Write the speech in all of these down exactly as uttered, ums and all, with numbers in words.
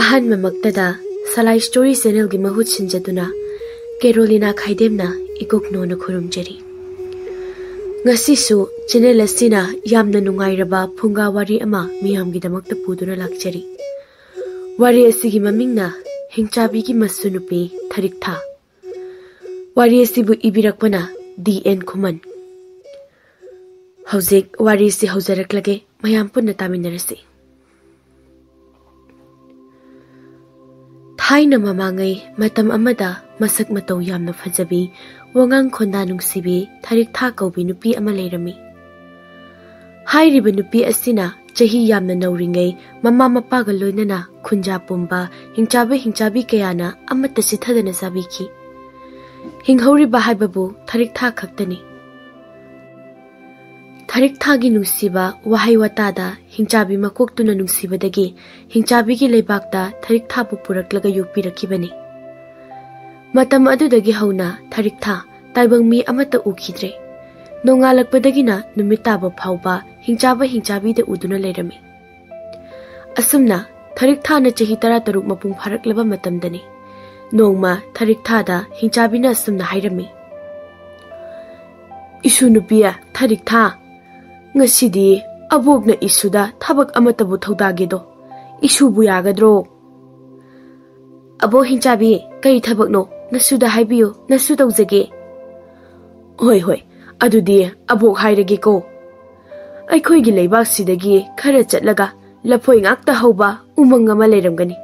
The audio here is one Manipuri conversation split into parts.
ꯑꯍꯥꯟꯕꯃꯛꯇꯗ ꯁꯂꯥꯏ ꯁ꯭ꯇꯣꯔꯤ ꯆꯦꯅꯦꯜꯒꯤ ꯃꯍꯨꯠ ꯁꯤꯟꯖꯗꯨꯅ ꯀꯦꯔꯣꯂꯤꯅꯥ ꯈꯥꯏꯗꯦꯝꯅ ꯏꯀꯣꯛꯅꯣꯅ ꯈꯨꯔꯨꯝꯖꯔꯤ꯫ ꯉꯁꯤꯁꯨ ꯆꯦꯅꯦꯜ ꯑꯁꯤꯅ ꯌꯥꯝꯅ ꯅꯨꯡꯉꯥꯏꯔꯕ ꯐꯨꯡꯒꯥ ꯋꯥꯔꯤ ꯑꯃ ꯃꯤꯌꯥꯝꯒꯤꯗꯃꯛꯇ ꯄꯨꯗꯨꯅ ꯂꯥꯛꯆꯔꯤ꯫ ꯋꯥꯔꯤ ꯑꯁꯤꯒꯤ ꯃꯃꯤꯡꯅ ꯍꯤꯡꯆꯥꯕꯤꯒꯤ ꯃꯁꯨ ꯅꯨꯄꯤ ꯊꯔꯤꯛꯊꯥ꯫ ꯋꯥꯔꯤ ꯑꯁꯤꯕꯨ ꯏꯕꯤꯔꯛꯄꯅ ꯗꯤ ꯑꯦꯟ ꯈꯨꯃꯟ꯫ ꯍꯧꯖꯤꯛ ꯋꯥꯔꯤꯁꯤ ꯍꯧꯖꯔꯛꯂꯒꯦ, ꯃꯌꯥꯝ ꯄꯨꯟꯅ ꯇꯥꯃꯤꯟꯅꯔꯁꯤ꯫ ꯊꯥꯏꯅ ꯃꯃꯥꯡꯉꯩ ꯃꯇꯝ ꯑꯃꯗ ꯃꯁꯛ ꯃꯇꯧ ꯌꯥꯝꯅ ꯐꯖꯕꯤ, ꯋꯥꯉꯥꯡ ꯈꯣꯟꯗꯥ ꯅꯨꯡꯁꯤꯕꯤ, ꯊꯔꯤꯛꯊꯥ ꯀꯧꯕꯤ ꯅꯨꯄꯤ ꯑꯃ ꯂꯩꯔꯝꯃꯤ꯫ ꯍꯥꯏꯔꯤꯕ ꯅꯨꯄꯤ ꯑꯁꯤꯅ ꯆꯍꯤ ꯌꯥꯝꯅ ꯅꯧꯔꯤꯉꯩ ꯃꯃꯥ ꯃꯄꯥꯒ ꯂꯣꯏꯅꯅ ꯈꯨꯟꯖꯥ ꯄꯨꯝꯕ ꯍꯤꯡꯆꯥꯕ ꯍꯤꯡꯆꯥꯕꯤ ꯀꯌꯥꯅ ꯑꯃꯠꯇ ꯆꯤꯠꯊꯗꯅ ꯆꯥꯕꯤꯈꯤ꯫ ꯍꯤꯡꯍꯧꯔꯤꯕ ꯍꯥꯏꯕꯕꯨ ꯊꯔꯤꯛꯊꯥ ꯈꯛꯇꯅꯤ꯫ ꯊꯔꯤꯛꯊꯥꯒꯤ ꯅꯨꯡꯁꯤꯕ ꯋꯥꯍꯩ ꯋꯥꯇꯥꯗ ꯍꯤꯡꯆꯥꯕꯤ ꯃꯀꯣꯛꯇꯨꯅ ꯅꯨꯡꯁꯤꯕꯗꯒꯤ ꯍꯤꯡꯆꯥꯕꯤꯒꯤ ꯂꯩꯕꯥꯛꯇ ꯊꯔꯤꯛꯊꯥꯕꯨ ꯄꯨꯔꯛꯂꯒ ꯌꯣꯛꯄꯤꯔꯛꯈꯤꯕꯅꯤ꯫ ꯃꯇꯝ ꯑꯗꯨꯗꯒꯤ ꯍꯧꯅ ꯊꯔꯤꯛꯊꯥ ꯇꯥꯏꯕꯪ ꯃꯤ ꯑꯃꯠꯇ ꯎꯈꯤꯗ꯭ꯔꯦ꯫ ꯅꯣꯡꯉꯥꯜꯂꯛꯄꯗꯒꯤꯅ ꯅꯨꯃꯤꯠ ꯇꯥꯕ ꯐꯥꯎꯕ ꯍꯤꯡꯆꯥꯕ ꯍꯤꯡꯆꯥꯕꯤꯗ ꯎꯗꯨꯅ ꯂꯩꯔꯝꯃꯤ꯫ ꯑꯁꯨꯝꯅ ꯊꯔꯤꯛꯊꯥꯅ ꯆꯍꯤ ꯇꯔꯥꯇꯔꯨꯛ ꯃꯄꯨꯡ ꯐꯥꯔꯛꯂꯕ ꯃꯇꯝꯗꯅꯤ꯫ ꯅꯣꯡꯃ ꯊꯔꯤꯛꯊꯥꯗ ꯍꯤꯡꯆꯥꯕꯤꯅ ꯑꯁꯨꯝꯅ ꯍꯥꯏꯔꯝꯃꯤ, "ꯏꯁꯨ ꯅꯨꯄꯤ ꯊꯔꯤꯛꯊꯥ, ꯉꯁꯤꯗꯤ ꯑꯕꯣꯛꯅ ꯏꯁꯨꯗ ꯊꯕꯛ ꯑꯃꯠꯇꯕꯨ ꯊꯧꯗꯥꯒꯦꯗꯣ, ꯏꯁꯨꯕꯨ ꯌꯥꯒꯗ꯭ꯔꯣ?" "ꯑꯕꯣꯛ ꯍꯤꯡꯆꯥꯕꯤ, ꯀꯔꯤ ꯊꯕꯛꯅꯣ? ꯅꯁꯨꯗ ꯍꯥꯏꯕꯤꯌꯨ, ꯅꯁꯨ ꯇꯧꯖꯒꯦ꯫" "ꯍꯣꯏ, ꯍꯣꯏ, ꯑꯗꯨꯗꯤ ꯑꯕꯣꯛ ꯍꯥꯏꯔꯒꯦꯀꯣ꯫ ꯑꯩꯈꯣꯏꯒꯤ ꯂꯩꯕꯥꯛꯁꯤꯗꯒꯤ ꯈꯔ ꯆꯠꯂꯒ ꯂꯐꯣꯏ ꯉꯥꯛꯇ ꯍꯧꯕ ꯎꯃꯪ ꯑꯃ ꯂꯩꯔꯝꯒꯅꯤ꯫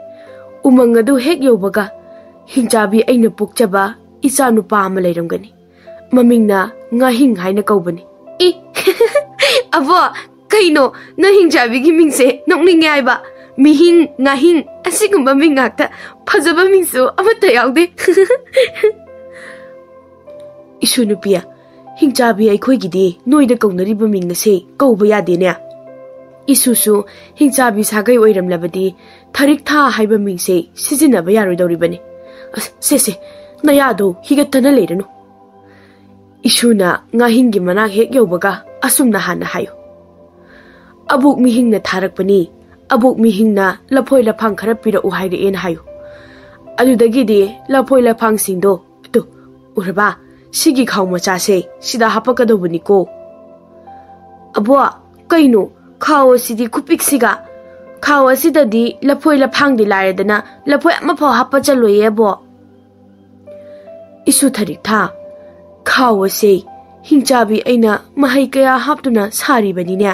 ꯎꯃꯪ ꯑꯗꯨ ꯍꯦꯛ ꯌꯧꯕꯒ ꯍꯤꯡꯆꯥꯕꯤ ꯑꯩꯅ ꯄꯣꯛꯆꯕ ꯏꯆꯥ ꯅꯨꯄꯥ ꯑꯃ ꯂꯩꯔꯝꯒꯅꯤ꯫ ꯃꯃꯤꯡꯅ ꯉꯥꯍꯤꯡ ꯍꯥꯏꯅ ꯀꯧꯕꯅꯤ꯫" "ꯏ, ꯑꯕꯣ, ꯀꯩꯅꯣ ꯅꯪ ꯍꯤꯡꯆꯥꯕꯤꯒꯤ ꯃꯤꯡꯁꯦ? ꯅꯣꯛꯅꯤꯡꯉꯦ ꯍꯥꯏꯕ꯫ ꯃꯤꯍꯤꯡ, ꯉꯥꯍꯤꯡ ꯑꯁꯤꯒꯨꯝꯕ ꯃꯤꯡ ꯉꯥꯛꯇ꯫ ꯐꯖꯕ ꯃꯤꯡꯁꯨ ꯑꯃꯠꯇ ꯌꯥꯎꯗꯦ꯫" "ꯏꯁꯨ ꯅꯨꯄꯤ, ꯍꯤꯡꯆꯥꯕꯤ ꯑꯩꯈꯣꯏꯒꯤꯗꯤ ꯅꯣꯏꯗ ꯀꯧꯅꯔꯤꯕ ꯃꯤꯡ ꯑꯁꯦ ꯀꯧꯕ ꯌꯥꯗꯦꯅꯦ꯫ ꯏꯁꯨꯁꯨ ꯍꯤꯡꯆꯥꯕꯤ ꯁꯥꯒꯩ ꯑꯣꯏꯔꯝꯂꯕꯗꯤ ꯊꯔꯤꯛꯊꯥ ꯍꯥꯏꯕ ꯃꯤꯡꯁꯦ ꯁꯤꯖꯤꯟꯅꯕ ꯌꯥꯔꯣꯏꯗꯧꯔꯤꯕꯅꯤ꯫ ꯑꯁ, ꯁꯦ, ꯁꯦ, ꯅꯌꯥꯗꯣ ꯍꯤꯒꯠꯇꯅ ꯂꯩꯔꯅꯨ꯫" ꯏꯁꯨꯅ ꯉꯥꯍꯤꯡꯒꯤ ꯃꯅꯥꯛ ꯍꯦꯛ ꯌꯧꯕꯒ ꯑꯁꯨꯝꯅ ꯍꯥꯟꯅ ꯍꯥꯏꯌꯨ, "ꯑꯕꯣꯛ ꯃꯤꯍꯤꯡꯅ ꯊꯥꯔꯛꯄꯅꯤ꯫ ꯑꯕꯣꯛ ꯃꯤꯍꯤꯡꯅ ꯂꯐꯣꯏ ꯂꯐꯥꯡ ꯈꯔ ꯄꯤꯔꯛꯎ ꯍꯥꯏꯔꯛꯑꯦꯅ ꯍꯥꯏꯌꯨ꯫ ꯑꯗꯨꯗꯒꯤꯗꯤ ꯂꯐꯣꯏ ꯂꯐꯥꯡꯁꯤꯡꯗꯣ, ꯇꯨ, ꯎꯔꯕ? ꯁꯤꯒꯤ ꯈꯥꯎ ꯃꯆꯥꯁꯦ ꯁꯤꯗ ꯍꯥꯞꯄꯛꯀꯗꯧꯕꯅꯤꯀꯣ꯫" "ꯑꯕꯣ, ꯀꯩꯅꯣ? ꯈꯥꯎ ꯑꯁꯤꯗꯤ ꯈꯨꯄꯤꯛꯁꯤꯒ! ꯈꯥꯎ ꯑꯁꯤꯗꯗꯤ ꯂꯐꯣꯏ ꯂꯐꯥꯡꯗꯤ ꯂꯥꯏꯔꯗꯅ ꯂꯐꯣꯏ ꯑꯃꯐꯥꯎ ꯍꯥꯞꯄ ꯆꯜꯂꯣꯏꯌꯦ, ꯑꯕꯣ꯫" "ꯏꯁꯨ ꯊꯔꯤꯛ ꯊꯥ, ꯈꯥꯎ ꯑꯁꯦ ꯍꯤꯡꯆꯥꯕꯤ ꯑꯩꯅ ꯃꯍꯩ ꯀꯌꯥ ꯍꯥꯞꯇꯨꯅ ꯁꯥꯔꯤꯕꯅꯤꯅꯦ꯫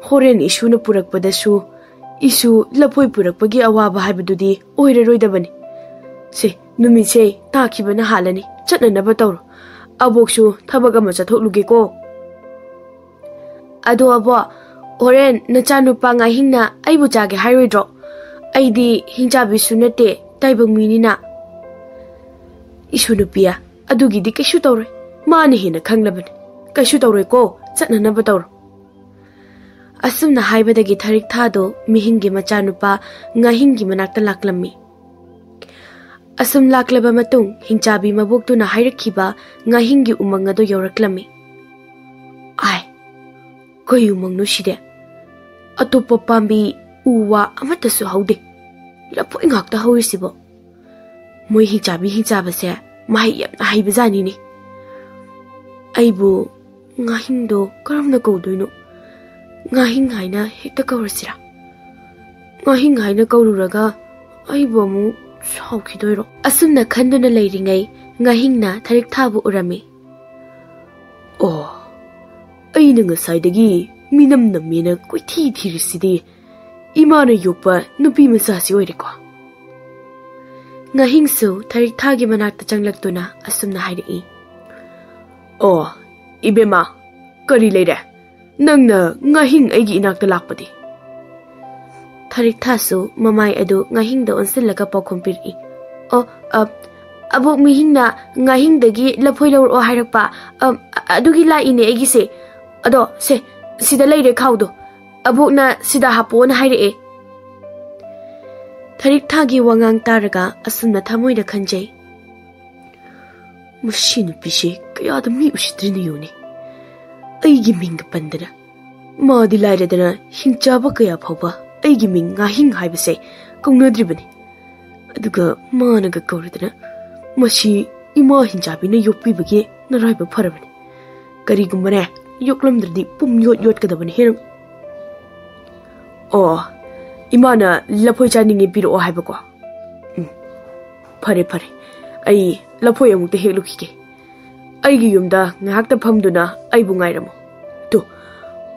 ꯍꯣꯔꯦꯟ ꯏꯁꯨꯅ ꯄꯨꯔꯛꯄꯗꯁꯨ ꯏꯁꯨ ꯂꯐꯣꯏ ꯄꯨꯔꯛꯄꯒꯤ ꯑꯋꯥꯕ ꯍꯥꯏꯕꯗꯨꯗꯤ ꯑꯣꯏꯔꯔꯣꯏꯗꯕꯅꯤ꯫ ꯁꯦ, ꯅꯨꯃꯤꯠꯁꯦ ꯇꯥꯈꯤꯕꯅ ꯍꯥꯜꯂꯅꯤ, ꯆꯠꯅꯅꯕ ꯇꯧꯔꯣ꯫ ꯑꯕꯣꯛꯁꯨ ꯊꯕꯛ ꯑꯃ ꯆꯠꯊꯣꯛꯂꯨꯒꯦꯀꯣ꯫" "ꯑꯗꯣ ꯑꯕꯣ, ꯍꯣꯔꯦꯟ ꯅꯆꯥꯅꯨꯄꯥ ꯉꯥꯍꯤꯡꯅ ꯑꯩꯕꯨ ꯆꯥꯒꯦ ꯍꯥꯏꯔꯣꯏꯗ꯭ꯔꯣ? ꯑꯩꯗꯤ ꯍꯤꯡꯆꯥꯕꯤꯁꯨ ꯅꯠꯇꯦ, ꯇꯥꯏꯕꯪ ꯃꯤꯅꯤꯅ꯫" "ꯏꯁꯨ ꯅꯨꯄꯤ, ꯑꯗꯨꯒꯤꯗꯤ ꯀꯩꯁꯨ ꯇꯧꯔꯣꯏ꯫ ꯃꯥꯅ ꯍꯦꯟꯅ ꯈꯪꯂꯕꯅꯤ꯫ ꯀꯩꯁꯨ ꯇꯧꯔꯣꯏꯀꯣ, ꯆꯠꯅꯅꯕ ꯇꯧꯔꯣ꯫" ꯑꯁꯨꯝꯅ ꯍꯥꯏꯕꯗꯒꯤ ꯊꯔꯤꯛ ꯊꯥꯗꯣ ꯃꯤꯍꯤꯡꯒꯤ ꯃꯆꯥꯅꯨꯄꯥ ꯉꯥꯍꯤꯡꯒꯤ ꯃꯅꯥꯛꯇ ꯂꯥꯛꯂꯝꯃꯤ꯫ ꯑꯁꯨꯝ ꯂꯥꯛꯂꯕ ꯃꯇꯨꯡ, ꯍꯤꯡꯆꯥꯕꯤ ꯃꯕꯣꯛꯇꯨꯅ ꯍꯥꯏꯔꯛꯈꯤꯕ ꯉꯥꯍꯤꯡꯒꯤ ꯎꯃꯪ ꯑꯗꯨ ꯌꯧꯔꯛꯂꯝꯃꯤ꯫ "ꯑꯥꯏ, ꯀꯩ ꯎꯃꯪꯅꯣ ꯁꯤꯗꯤ? ꯑꯇꯣꯞꯄ ꯄꯥꯝꯕꯤ, ꯎ ꯋꯥ ꯑꯃꯠꯇꯁꯨ ꯍꯧꯗꯦ꯫ ꯂꯐꯣꯏ ꯉꯥꯛꯇ ꯍꯧꯔꯤꯁꯤꯕꯣ꯫ ꯃꯣꯏ ꯍꯤꯡꯆꯥꯕꯤ ꯍꯤꯡꯆꯥꯕꯁꯦ ꯃꯍꯩ ꯌꯥꯝꯅ ꯍꯩꯕꯖꯥꯠꯅꯤꯅꯦ꯫ ꯑꯩꯕꯨ ꯉꯥꯍꯤꯡꯗꯣ ꯀꯔꯝꯅ ꯀꯧꯗꯣꯏꯅꯣ? ꯉꯥꯍꯤꯡ ꯍꯥꯏꯅ ꯍꯦꯛꯇ ꯀꯧꯔꯁꯤꯔꯥ? ꯉꯥꯍꯤꯡ ꯍꯥꯏꯅ ꯀꯧꯔꯨꯔꯒ ꯑꯩꯕꯨ ꯑꯃꯨꯛ ꯁꯥꯎꯈꯤꯗꯣꯏꯔꯣ?" ꯑꯁꯨꯝꯅ ꯈꯟꯗꯨꯅ ꯂꯩꯔꯤꯉꯩ, ꯉꯥꯍꯤꯡꯅ ꯊꯔꯤꯛ ꯊꯥꯕꯨ ꯎꯔꯝꯃꯤ꯫ "ꯑꯣ, ꯑꯩꯅ ꯉꯁꯥꯏꯗꯒꯤ ꯃꯤꯅꯝ ꯅꯝꯃꯦꯅ ꯀꯣꯏꯊꯤ ꯊꯤꯔꯤꯁꯤꯗꯤ ꯏꯃꯥꯅ ꯌꯣꯛꯄ ꯅꯨꯄꯤ ꯃꯆꯥꯁꯤ ꯑꯣꯏꯔꯦꯀꯣ꯫" ꯉꯥꯍꯤꯡꯁꯨ ꯊꯔꯤꯛ ꯊꯥꯒꯤ ꯃꯅꯥꯛꯇ ꯆꯪꯂꯛꯇꯨꯅ ꯑꯁꯨꯝꯅ ꯍꯥꯏꯔꯛꯏ꯫ "ꯑꯣ, ꯏꯕꯦꯝꯃ, ꯀꯔꯤ ꯂꯩꯔꯦ? ꯅꯪꯅ ꯉꯥꯍꯤꯡ ꯑꯩꯒꯤ ꯏꯅꯥꯛꯇ ꯂꯥꯛꯄꯗꯤ?" ꯊꯔꯤꯛ ꯊꯥꯁꯨ ꯃꯃꯥꯏ ꯑꯗꯨ ꯉꯥꯍꯤꯡꯗ ꯑꯣꯟꯁꯤꯜꯂꯒ ꯄꯥꯎꯈꯨꯝ ꯄꯤꯔꯛꯏ꯫ "ꯑꯣ, ꯑ, ꯑꯕꯣꯛ ꯃꯤꯍꯤꯡꯅ ꯉꯥꯍꯤꯡꯗꯒꯤ ꯂꯐꯣꯏ ꯂꯧꯔꯛꯑꯣ ꯍꯥꯏꯔꯛꯄ, ꯑ, ꯑꯗꯨꯒꯤ ꯂꯥꯛꯏꯅꯦ ꯑꯩꯒꯤꯁꯦ꯫ ꯑꯗꯣ ꯁꯦ, ꯁꯤꯗ ꯂꯩꯔꯦ ꯈꯥꯎꯗꯣ꯫ ꯑꯕꯣꯛꯅ ꯁꯤꯗ ꯍꯥꯞꯄꯣꯅ ꯍꯥꯏꯔꯛꯑꯦ꯫" ꯊꯔꯤꯛ ꯊꯥꯒꯤ ꯋꯥꯉꯥꯡ ꯇꯥꯔꯒ ꯑꯁꯨꯝꯅ ꯊꯃꯣꯏꯗ ꯈꯟꯖꯩ, "ꯃꯁꯤ ꯅꯨꯄꯤꯁꯦ ꯀꯌꯥꯗ ꯃꯤ ꯎꯁꯤꯠꯇ꯭ꯔꯤꯅꯣ ꯌꯦꯡꯉꯨꯅꯦ꯫ ꯑꯩꯒꯤ ꯃꯤꯡꯒ ꯄꯟꯗꯅ꯫ ꯃꯥꯗꯤ ꯂꯥꯏꯔꯗꯅ ꯍꯤꯡꯆꯥꯕ ꯀꯌꯥ ꯐꯥꯎꯕ ꯑꯩꯒꯤ ꯃꯤꯡ ꯉꯥꯍꯤꯡ ꯍꯥꯏꯕꯁꯦ ꯀꯧꯅꯗ꯭ꯔꯤꯕꯅꯤ꯫ ꯑꯗꯨꯒ ꯃꯥꯅꯒ ꯀꯧꯔꯗꯅ, ꯃꯁꯤ ꯏꯃꯥ ꯍꯤꯡꯆꯥꯕꯤꯅ ꯌꯣꯛꯄꯤꯕꯒꯤ ꯅꯔꯥꯏꯕꯛ ꯐꯔꯕꯅꯤ꯫ ꯀꯔꯤꯒꯨꯝꯕꯅꯦ, ꯌꯣꯛꯂꯝꯗ꯭ꯔꯗꯤ ꯄꯨꯝ ꯌꯣꯠ ꯌꯣꯠꯀꯗꯕꯅꯤ ꯍꯦ ꯅꯪ꯫ ꯑꯣ, ꯏꯃꯥꯅ ꯂꯐꯣꯏ ꯆꯥꯅꯤꯡꯉꯤ ꯄꯤꯔꯛꯑꯣ ꯍꯥꯏꯕꯀꯣ? ꯎꯝ, ꯐꯔꯦ ꯐꯔꯦ, ꯑꯩ ꯂꯐꯣꯏ ꯑꯃꯨꯛꯇ ꯍꯦꯛꯂꯨꯈꯤꯒꯦ꯫ ꯑꯩꯒꯤ ꯌꯨꯝꯗ ꯉꯥꯏꯍꯥꯛꯇ ꯐꯝꯗꯨꯅ ꯑꯩꯕꯨ ꯉꯥꯏꯔꯝꯃꯨ꯫ ꯇꯨ,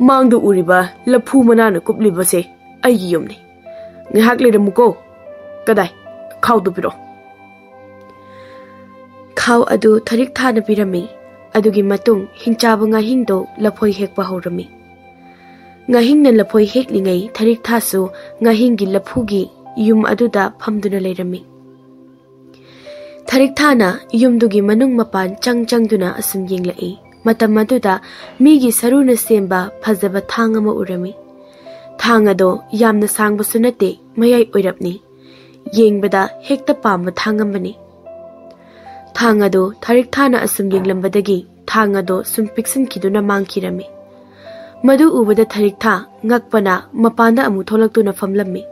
ꯃꯥꯡꯗ ꯎꯔꯤꯕ ꯂꯐꯨ ꯃꯅꯥꯅ ꯀꯨꯞꯂꯤꯕꯁꯦ ꯑꯩꯒꯤ ꯌꯨꯝꯅꯤ꯫ ꯉꯥꯏꯍꯥꯛ ꯂꯩꯔꯝꯃꯨꯀꯣ꯫ ꯀꯗꯥꯏ? ꯈꯥꯎꯗꯨ ꯄꯤꯔꯛꯑꯣ꯫ ꯈꯥꯎ ꯑꯗꯨ ꯊꯔꯤꯛ ꯊꯥꯅ ꯄꯤꯔꯝꯃꯤ꯫ ꯑꯗꯨꯒꯤ ꯃꯇꯨꯡ ꯍꯤꯡꯆꯥꯕ ꯉꯥꯍꯤꯡꯗꯣ ꯂꯐꯣꯏ ꯍꯦꯛꯄ ꯍꯧꯔꯝꯃꯤ꯫ ꯉꯥꯍꯤꯡꯅ ꯂꯐꯣꯏ ꯍꯦꯛꯂꯤꯉꯩ ꯊꯔꯤꯛ ꯊꯥꯁꯨ ꯉꯥꯍꯤꯡꯒꯤ ꯂꯐꯨꯒꯤ ꯌꯨꯝ ꯑꯗꯨꯗ ꯐꯝꯗꯨꯅ ꯂꯩꯔꯝꯃꯤ꯫ ꯊꯔꯤꯛ ꯊꯥꯅ ꯌꯨꯝꯗꯨꯒꯤ ꯃꯅꯨꯡ ꯃꯄꯥꯟ ꯆꯪ ꯆꯪꯗꯨꯅ ꯑꯁꯨꯝ ꯌꯦꯡꯂꯛꯏ꯫ ꯃꯇꯝ ꯑꯗꯨꯗ ꯃꯤꯒꯤ ꯁꯔꯨꯅ ꯁꯦꯝꯕ ꯐꯖꯕ ꯊꯥꯡ ꯑꯃ ꯎꯔꯝꯃꯤ꯫ ꯊꯥꯡ ꯑꯗꯣ ꯌꯥꯝꯅ ꯁꯥꯡꯕꯁꯨ ꯅꯠꯇꯦ, ꯃꯌꯥꯏ ꯑꯣꯏꯔꯞꯅꯤ꯫ ꯌꯦꯡꯕꯗ ꯍꯦꯛꯇ ꯄꯥꯝꯕ ꯊꯥꯡ ꯑꯃꯅꯤ꯫ ꯊꯥꯡ ꯑꯗꯣ ꯊꯔꯤꯛ ꯊꯥꯅ ꯑꯁꯨꯝ ꯌꯦꯡꯂꯝꯕꯗꯒꯤ ꯊꯥꯡ ꯑꯗꯣ ꯁꯨꯝ ꯄꯤꯛꯁꯤꯟꯈꯤꯗꯨꯅ ꯃꯥꯡꯈꯤꯔꯝꯃꯤ꯫ ꯃꯗꯨ ꯎꯕꯗ ꯊꯔꯤꯛ ꯊꯥ ꯉꯛꯄꯅ ꯃꯄꯥꯟꯗ ꯑꯃꯨꯛ ꯊꯣꯛꯂꯛꯇꯨꯅ ꯐꯝꯂꯝꯃꯤ꯫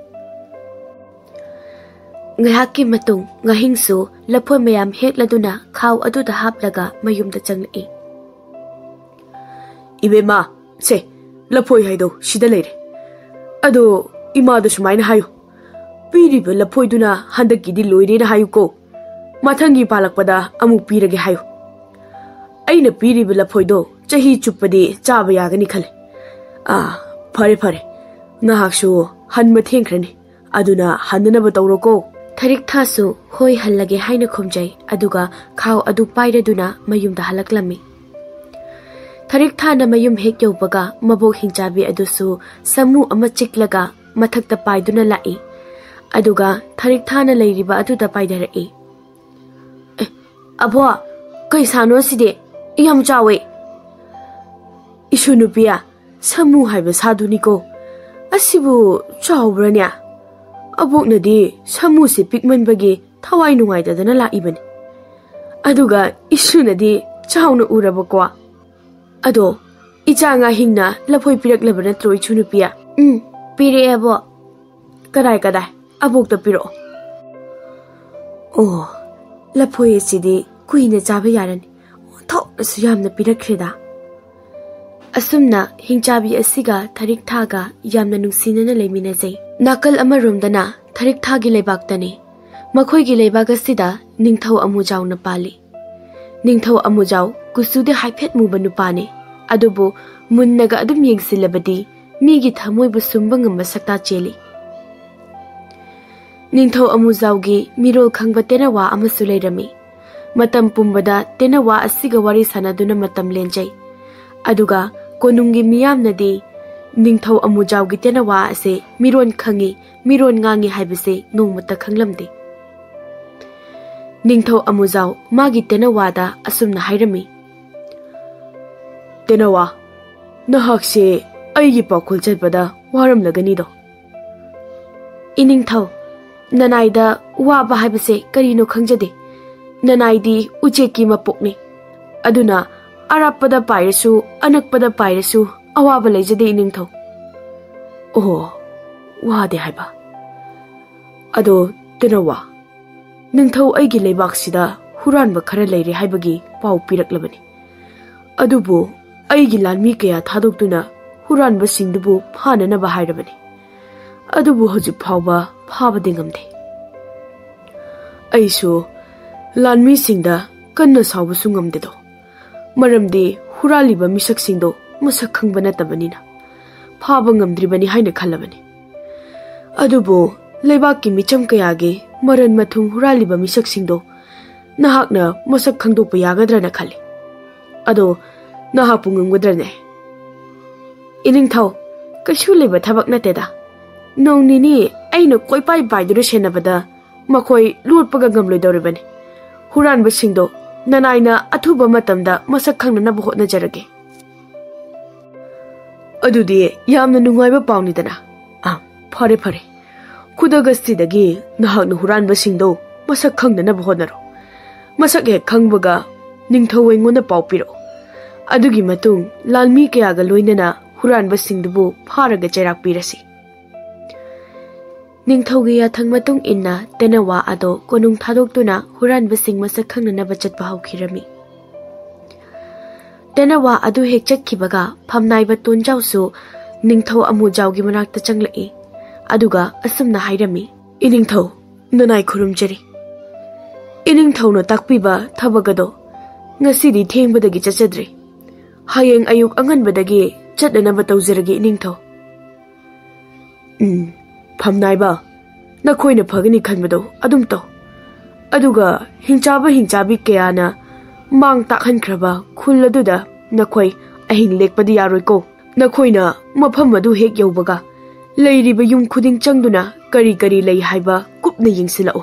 ꯉꯥꯏꯍꯥꯛꯀꯤ ꯃꯇꯨꯡ ꯉꯥꯍꯤꯡꯁꯨ ꯂꯐꯣꯏ ꯃꯌꯥꯝ ꯍꯦꯛꯂꯗꯨꯅ ꯈꯥꯎ ꯑꯗꯨꯗ ꯍꯥꯞꯂꯒ ꯃꯌꯨꯝꯗ ꯆꯪꯂꯛꯏ꯫ "ꯏꯕꯦꯝꯃ, ꯁꯦ, ꯂꯐꯣꯏ ꯍꯥꯏꯗꯣ ꯁꯤꯗ ꯂꯩꯔꯦ꯫ ꯑꯗꯣ ꯏꯃꯥꯗ ꯁꯨꯃꯥꯏꯅ ꯍꯥꯏꯌꯨ, ꯄꯤꯔꯤꯕ ꯂꯐꯣꯏꯗꯨꯅ ꯍꯟꯗꯛꯀꯤꯗꯤ ꯂꯣꯏꯔꯦꯅ ꯍꯥꯏꯌꯨꯀꯣ꯫ ꯃꯊꯪꯒꯤ ꯄꯥꯜꯂꯛꯄꯗ ꯑꯃꯨꯛ ꯄꯤꯔꯒꯦ ꯍꯥꯏꯌꯨ꯫ ꯑꯩꯅ ꯄꯤꯔꯤꯕ ꯂꯐꯣꯏꯗꯣ ꯆꯍꯤ ꯆꯨꯞꯄꯗꯤ ꯆꯥꯕ ꯌꯥꯒꯅꯤ ꯈꯜꯂꯦ꯫ ꯑꯥ, ꯐꯔꯦ ꯐꯔꯦ, ꯅꯍꯥꯛꯁꯨ ꯍꯟꯕ ꯊꯦꯡꯈ꯭ꯔꯅꯤ, ꯑꯗꯨꯅ ꯍꯟꯅꯅꯕ ꯇꯧꯔꯣꯀꯣ꯫" ꯊꯔꯤꯛ ꯊꯥꯁꯨ "ꯍꯣꯏ, ꯍꯜꯂꯒꯦ" ꯍꯥꯏꯅ ꯈꯨꯝꯖꯩ꯫ ꯑꯗꯨꯒ ꯈꯥꯎ ꯑꯗꯨ ꯄꯥꯏꯔꯗꯨꯅ ꯃꯌꯨꯝꯗ ꯍꯜꯂꯛꯂꯝꯃꯤ꯫ ꯊꯔꯤꯛ ꯊꯥꯅ ꯃꯌꯨꯝ ꯍꯦꯛ ꯌꯧꯕꯒ ꯃꯕꯣꯛ ꯍꯤꯡꯆꯥꯕꯤ ꯑꯗꯨꯁꯨ ꯁꯥꯃꯨ ꯑꯃ ꯆꯤꯛꯂꯒ ꯃꯊꯛꯇ ꯄꯥꯏꯗꯨꯅ ꯂꯥꯛꯏ꯫ ꯑꯗꯨꯒ ꯊꯔꯤꯛ ꯊꯥꯅ ꯂꯩꯔꯤꯕ ꯑꯗꯨꯗ ꯄꯥꯏꯊꯔꯛꯏ꯫ "ꯑꯦ, ꯑꯕꯣ, ꯀꯩ ꯁꯥꯅꯣ ꯑꯁꯤꯗꯤ? ꯌꯥꯝ ꯆꯥꯎꯋꯦ!" "ꯏꯁꯨ ꯅꯨꯄꯤꯌꯥ, ꯁꯥꯃꯨ ꯍꯥꯏꯕ ꯁꯥꯗꯨꯅꯤꯀꯣ꯫ ꯑꯁꯤꯕꯨ ꯆꯥꯎꯕ꯭ꯔꯅꯦ? ꯑꯕꯣꯛꯅꯗꯤ ꯁꯥꯃꯨꯁꯦ ꯄꯤꯛꯃꯟꯕꯒꯤ ꯊꯋꯥꯏ ꯅꯨꯡꯉꯥꯏꯇꯗꯅ ꯂꯥꯛꯏꯕꯅꯤ꯫ ꯑꯗꯨꯒ ꯏꯁꯨꯅꯗꯤ ꯆꯥꯎꯅ ꯎꯔꯕꯀꯣ꯫ ꯑꯗꯣ, ꯏꯆꯥ ꯉꯥꯍꯤꯡꯅ ꯂꯐꯣꯏ ꯄꯤꯔꯛꯂꯕ ꯅꯠꯇ꯭ꯔꯣ, ꯏꯁꯨ ꯅꯨꯄꯤꯌꯥ?" "ꯎꯝ, ꯄꯤꯔꯛꯑꯦꯕꯣ꯫ ꯀꯗꯥꯏ, ꯀꯗꯥꯏ? ꯑꯕꯣꯛꯇ ꯄꯤꯔꯛꯑꯣ꯫ ꯑꯣ, ꯂꯐꯣꯏ ꯑꯁꯤꯗꯤ ꯀꯨꯏꯅ ꯆꯥꯕ ꯌꯥꯔꯅꯤ꯫ ꯑꯣꯟꯊꯣꯛꯅꯁꯨ ꯌꯥꯝꯅ ꯄꯤꯔꯛꯈ꯭ꯔꯦꯗ꯫ ꯑꯁꯨꯝꯅ ꯍꯤꯡꯆꯥꯕꯤ ꯑꯁꯤꯒ ꯊꯔꯤꯛ ꯊꯥꯒ ꯌꯥꯝꯅ ꯅꯨꯡꯁꯤꯅꯅ ꯂꯩꯃꯤꯟꯅꯖꯩ꯫ ꯅꯥꯀꯜ ꯑꯃꯔꯣꯝꯗꯅ ꯊꯔꯤꯛ ꯊꯥꯒꯤ ꯂꯩꯕꯥꯛꯇꯅꯤ꯫ ꯃꯈꯣꯏꯒꯤ ꯂꯩꯕꯥꯛ ꯑꯁꯤꯗ ꯅꯤꯡꯊꯧ ꯑꯃꯨꯖꯥꯎꯅ ꯄꯥꯜꯂꯤ꯫ ꯅꯤꯡꯊꯧ ꯑꯃꯨꯖꯥꯎ ꯀꯨꯆꯨꯗꯤ ꯍꯥꯏꯐꯦꯠ ꯃꯨꯕ ꯅꯨꯄꯥꯅꯤ, ꯑꯗꯨꯕꯨ ꯃꯨꯟꯅꯒ ꯑꯗꯨꯝ ꯌꯦꯡꯁꯤꯜꯂꯕꯗꯤ ꯃꯤꯒꯤ ꯊꯃꯣꯏꯕꯨ ꯁꯨꯝꯕ ꯉꯝꯕ ꯁꯛꯇꯥ ꯆꯦꯜꯂꯤ꯫ ꯅꯤꯡꯊꯧ ꯑꯃꯨꯖꯥꯎꯒꯤ ꯃꯤꯔꯣꯜ ꯈꯪꯕ ꯇꯦꯅꯋꯥ ꯑꯃꯁꯨ ꯂꯩꯔꯝꯃꯤ꯫ ꯃꯇꯝ ꯄꯨꯝꯕꯗ ꯇꯦꯅꯋꯥ ꯑꯁꯤꯒ ꯋꯥꯔꯤ ꯁꯥꯟꯅꯗꯨꯅ ꯃꯇꯝ ꯂꯦꯟꯖꯩ꯫ ꯑꯗꯨꯒ ꯀꯣꯅꯨꯡꯒꯤ ꯃꯤꯌꯥꯝꯅꯗꯤ ꯅꯤꯡꯊꯧ ꯑꯃꯨꯖꯥꯎꯒꯤ ꯇꯦꯅꯋꯥ ꯑꯁꯤ ꯃꯤꯔꯣꯟ ꯈꯪꯉꯤ, ꯃꯤꯔꯣꯟ ꯉꯥꯡꯉꯤ ꯍꯥꯏꯕꯁꯤ ꯅꯣꯡꯃꯇ ꯈꯪꯂꯝꯗꯦ꯫ ꯅꯤꯡꯊꯧ ꯑꯃꯨꯖꯥꯎ ꯃꯥꯒꯤ ꯇꯦꯅꯋꯥꯗ ꯑꯁꯨꯝꯅ ꯍꯥꯏꯔꯝꯃꯤ, "ꯇꯦꯅꯋꯥ, ꯅꯍꯥꯛꯁꯦ ꯑꯩꯒꯤ ꯄꯥꯎꯈꯨꯜ ꯆꯠꯄꯗ ꯋꯥꯔꯝꯂꯒꯅꯤꯗꯣ?" "ꯏꯅꯤꯡꯊꯧ, ꯅꯅꯥꯏꯗ ꯋꯥꯕ ꯍꯥꯏꯕꯁꯦ ꯀꯔꯤꯅꯣ ꯈꯪꯖꯗꯦ꯫ ꯅꯅꯥꯏꯗꯤ ꯎꯆꯦꯛꯀꯤ ꯃꯄꯣꯛꯅꯤ꯫ ꯑꯗꯨꯅ ꯑꯔꯥꯞꯄꯗ ꯄꯥꯏꯔꯁꯨ, ꯑꯅꯛꯄꯗ ꯄꯥꯏꯔꯁꯨ ꯑꯋꯥꯕ ꯂꯩꯖꯗꯦ, ꯏꯅꯤꯡꯊꯧ꯫" "ꯑꯣ, ꯋꯥꯗꯦ ꯍꯥꯏꯕ꯫ ꯑꯗꯣ ꯇꯦꯅꯋꯥ, ꯅꯤꯡꯊꯧ ꯑꯩꯒꯤ ꯂꯩꯕꯥꯛꯁꯤꯗ ꯍꯨꯔꯥꯟꯕ ꯈꯔ ꯂꯩꯔꯦ ꯍꯥꯏꯕꯒꯤ ꯄꯥꯎ ꯄꯤꯔꯛꯂꯕꯅꯤ꯫ ꯑꯗꯨꯕꯨ ꯑꯩꯒꯤ ꯂꯥꯟꯃꯤ ꯀꯌꯥ ꯊꯥꯗꯣꯛꯇꯨꯅ ꯍꯨꯔꯥꯟꯕꯁꯤꯡꯗꯨꯕꯨ ꯐꯥꯅꯅꯕ ꯍꯥꯏꯔꯕꯅꯤ꯫ ꯑꯗꯨꯕꯨ ꯍꯧꯖꯤꯛ ꯐꯥꯎꯕ ꯐꯥꯕꯗꯤ ꯉꯝꯗꯦ꯫ ꯑꯩꯁꯨ ꯂꯥꯟꯃꯤꯁꯤꯡꯗ ꯀꯟꯅ ꯁꯥꯎꯕꯁꯨ ꯉꯝꯗꯦꯗꯣ꯫ ꯃꯔꯝꯗꯤ ꯍꯨꯔꯥꯜꯂꯤꯕ ꯃꯤꯁꯛꯁꯤꯡꯗꯣ ꯃꯁꯛ ꯈꯪꯕ ꯅꯠꯇꯕꯅꯤꯅ ꯐꯥꯕ ꯉꯝꯗ꯭ꯔꯤꯕꯅꯤ ꯍꯥꯏꯅ ꯈꯜꯂꯕꯅꯤ꯫ ꯑꯗꯨꯕꯨ ꯂꯩꯕꯥꯛꯀꯤ ꯃꯤꯆꯝ ꯀꯌꯥꯒꯤ ꯃꯔꯟ ꯃꯊꯨꯝ ꯍꯨꯔꯥꯜꯂꯤꯕ ꯃꯤꯁꯛꯁꯤꯡꯗꯣ ꯅꯍꯥꯛꯅ ꯃꯁꯛ ꯈꯪꯗꯣꯛꯄ ꯌꯥꯒꯗ꯭ꯔꯅ ꯈꯜꯂꯤ꯫ ꯑꯗꯣ ꯅꯍꯥꯛꯄꯨ ꯉꯝꯒꯗ꯭ꯔꯅꯦ?" "ꯏꯅꯤꯡꯊꯧ, ꯀꯩꯁꯨ ꯂꯩꯕ ꯊꯕꯛ ꯅꯠꯇꯦꯗ꯫ ꯅꯣꯡ ꯅꯤꯅꯤ ꯑꯩꯅ ꯀꯣꯏꯄꯥꯏ ꯄꯥꯏꯗꯨꯅ ꯁꯦꯟꯅꯕꯗ ꯃꯈꯣꯏ ꯂꯣꯠꯄꯒ ꯉꯝꯂꯣꯏꯗꯧꯔꯤꯕꯅꯤ꯫ ꯍꯨꯔꯥꯟꯕꯁꯤꯡꯗꯣ ꯅꯅꯥꯏꯅ ꯑꯊꯨꯕ ꯃꯇꯝꯗ ꯃꯁꯛ ꯈꯪꯅꯅꯕ ꯍꯣꯠꯅꯖꯔꯒꯦ꯫" "ꯑꯗꯨꯗꯤ ꯌꯥꯝꯅ ꯅꯨꯡꯉꯥꯏꯕ ꯄꯥꯎꯅꯤꯗꯅ꯫ ꯑꯥ, ꯐꯔꯦ, ꯐꯔꯦ꯫ ꯈꯨꯗꯛ ꯑꯁꯤꯗꯒꯤ ꯅꯍꯥꯛꯅ ꯍꯨꯔꯥꯟꯕꯁꯤꯡꯗꯣ ꯃꯁꯛ ꯈꯪꯅꯅꯕ ꯍꯣꯠꯅꯔꯣ꯫ ꯃꯁꯛ ꯍꯦꯛ ꯈꯪꯕꯒ ꯅꯤꯡꯊꯧ ꯑꯩꯉꯣꯟꯗ ꯄꯥꯎ ꯄꯤꯔꯛꯎ꯫ ꯑꯗꯨꯒꯤ ꯃꯇꯨꯡ ꯂꯥꯟꯃꯤ ꯀꯌꯥꯒ ꯂꯣꯏꯅꯅ ꯍꯨꯔꯥꯟꯕꯁꯤꯡꯗꯨꯕꯨ ꯐꯥꯔꯒ ꯆꯩꯔꯥꯛ ꯄꯤꯔꯁꯤ꯫" ꯅꯤꯡꯊꯧꯒꯤ ꯌꯥꯊꯪ ꯃꯇꯨꯡ ꯏꯟꯅ ꯇꯦꯅꯋꯥ ꯑꯗꯣ ꯀꯣꯅꯨꯡ ꯊꯥꯗꯣꯛꯇꯨꯅ ꯍꯨꯔꯥꯟꯕꯁꯤꯡ ꯃꯁꯛ ꯈꯪꯅꯅꯕ ꯆꯠꯄ ꯍꯧꯈꯤꯔꯝꯃꯤ꯫ ꯇꯦꯅꯋꯥ ꯑꯗꯨ ꯍꯦꯛ ꯆꯠꯈꯤꯕꯒ ꯐꯝꯅꯥꯏꯕ ꯇꯣꯟꯖꯥꯎꯁꯨ ꯅꯤꯡꯊꯧ ꯑꯃꯨꯖꯥꯎꯒꯤ ꯃꯅꯥꯛꯇ ꯆꯪꯂꯛꯏ꯫ ꯑꯗꯨꯒ ꯑꯁꯨꯝꯅ ꯍꯥꯏꯔꯝꯃꯤ, "ꯏꯅꯤꯡꯊꯧ, ꯅꯅꯥꯏ ꯈꯨꯔꯨꯝꯖꯔꯤ꯫ ꯏꯅꯤꯡꯊꯧꯅ ꯇꯥꯛꯄꯤꯕ ꯊꯕꯛ ꯑꯗꯣ ꯉꯁꯤꯗꯤ ꯊꯦꯡꯕꯗꯒꯤ ꯆꯠꯆꯗ꯭ꯔꯦ꯫ ꯍꯌꯦꯡ ꯑꯌꯨꯛ ꯑꯉꯟꯕꯗꯒꯤ ꯆꯠꯅꯅꯕ ꯇꯧꯖꯔꯒꯦ, ꯏꯅꯤꯡꯊꯧ꯫" "ꯎꯝ, ꯐꯝꯅꯥꯏꯕ, ꯅꯈꯣꯏꯅ ꯐꯒꯅꯤ ꯈꯟꯕꯗꯣ ꯑꯗꯨꯝ ꯇꯧ꯫ ꯑꯗꯨꯒ ꯍꯤꯡꯆꯥꯕ ꯍꯤꯡꯆꯥꯕꯤ ꯀꯌꯥꯅ ꯃꯥꯡ ꯇꯥꯛꯍꯟꯈ꯭ꯔꯕ ꯈꯨꯜ ꯑꯗꯨꯗ ꯅꯈꯣꯏ ꯑꯍꯤꯡ ꯂꯦꯛꯄꯗꯤ ꯌꯥꯔꯣꯏꯀꯣ꯫ ꯅꯈꯣꯏꯅ ꯃꯐꯝ ꯑꯗꯨ ꯍꯦꯛ ꯌꯧꯕꯒ ꯂꯩꯔꯤꯕ ꯌꯨꯝ ꯈꯨꯗꯤꯡ ꯆꯪꯗꯨꯅ ꯀꯔꯤ ꯀꯔꯤ ꯂꯩ ꯍꯥꯏꯕ ꯀꯨꯞꯅ ꯌꯦꯡꯁꯤꯜꯂꯛꯎ꯫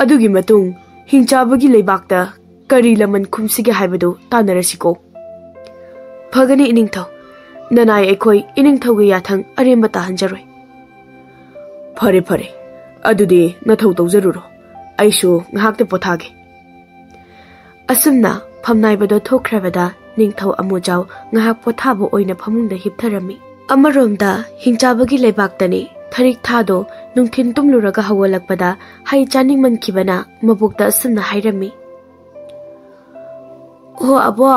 ꯑꯗꯨꯒꯤ ꯃꯇꯨꯡ ꯍꯤꯡꯆꯥꯕꯒꯤ ꯂꯩꯕꯥꯛꯇ ꯀꯔꯤ ꯂꯃꯟ ꯈꯨꯝꯁꯤꯒꯦ ꯍꯥꯏꯕꯗꯨ ꯇꯥꯟꯅꯔꯁꯤꯀꯣ꯫" "ꯐꯒꯅꯤ ꯏꯅꯤꯡꯊꯧ꯫ ꯅꯅꯥꯏ ꯑꯩꯈꯣꯏ ꯏꯅꯤꯡꯊꯧꯒꯤ ꯌꯥꯊꯪ ꯑꯔꯦꯝꯕ ꯇꯥꯍꯟꯖꯔꯣꯏ꯫" "ꯐꯔꯦ, ꯐꯔꯦ꯫ ꯑꯗꯨꯗꯤ ꯅꯊꯧ ꯇꯧꯖꯔꯨꯔꯣ꯫ ꯑꯩꯁꯨ ꯉꯥꯏꯍꯥꯛꯇ ꯄꯣꯊꯥꯒꯦ꯫" ꯑꯁꯨꯝꯅ ꯐꯝꯅꯥꯏꯕꯗꯣ ꯊꯣꯛꯈ꯭ꯔꯕꯗ ꯅꯤꯡꯊꯧ ꯑꯃꯨꯖꯥꯎ ꯉꯥꯏꯍꯥꯛ ꯄꯣꯊꯥꯕ ꯑꯣꯏꯅ ꯐꯃꯨꯡꯗ ꯍꯤꯞꯊꯔꯝꯃꯤ꯫ ꯑꯃꯔꯣꯝꯗ ꯍꯤꯡꯆꯥꯕꯒꯤ ꯂꯩꯕꯥꯛꯇꯅꯤ ꯊꯔꯤꯛ ꯊꯥꯗꯣ ꯅꯨꯡꯊꯤꯟ ꯇꯨꯝꯂꯨꯔꯒ ꯍꯧꯒꯠꯂꯛꯄꯗ ꯍꯩ ꯆꯥꯅꯤꯡꯃꯟꯈꯤꯕꯅ ꯃꯕꯣꯛꯇ ꯑꯁꯨꯝꯅ ꯍꯥꯏꯔꯝꯃꯤ, "ꯍꯣ ꯑꯕꯣ,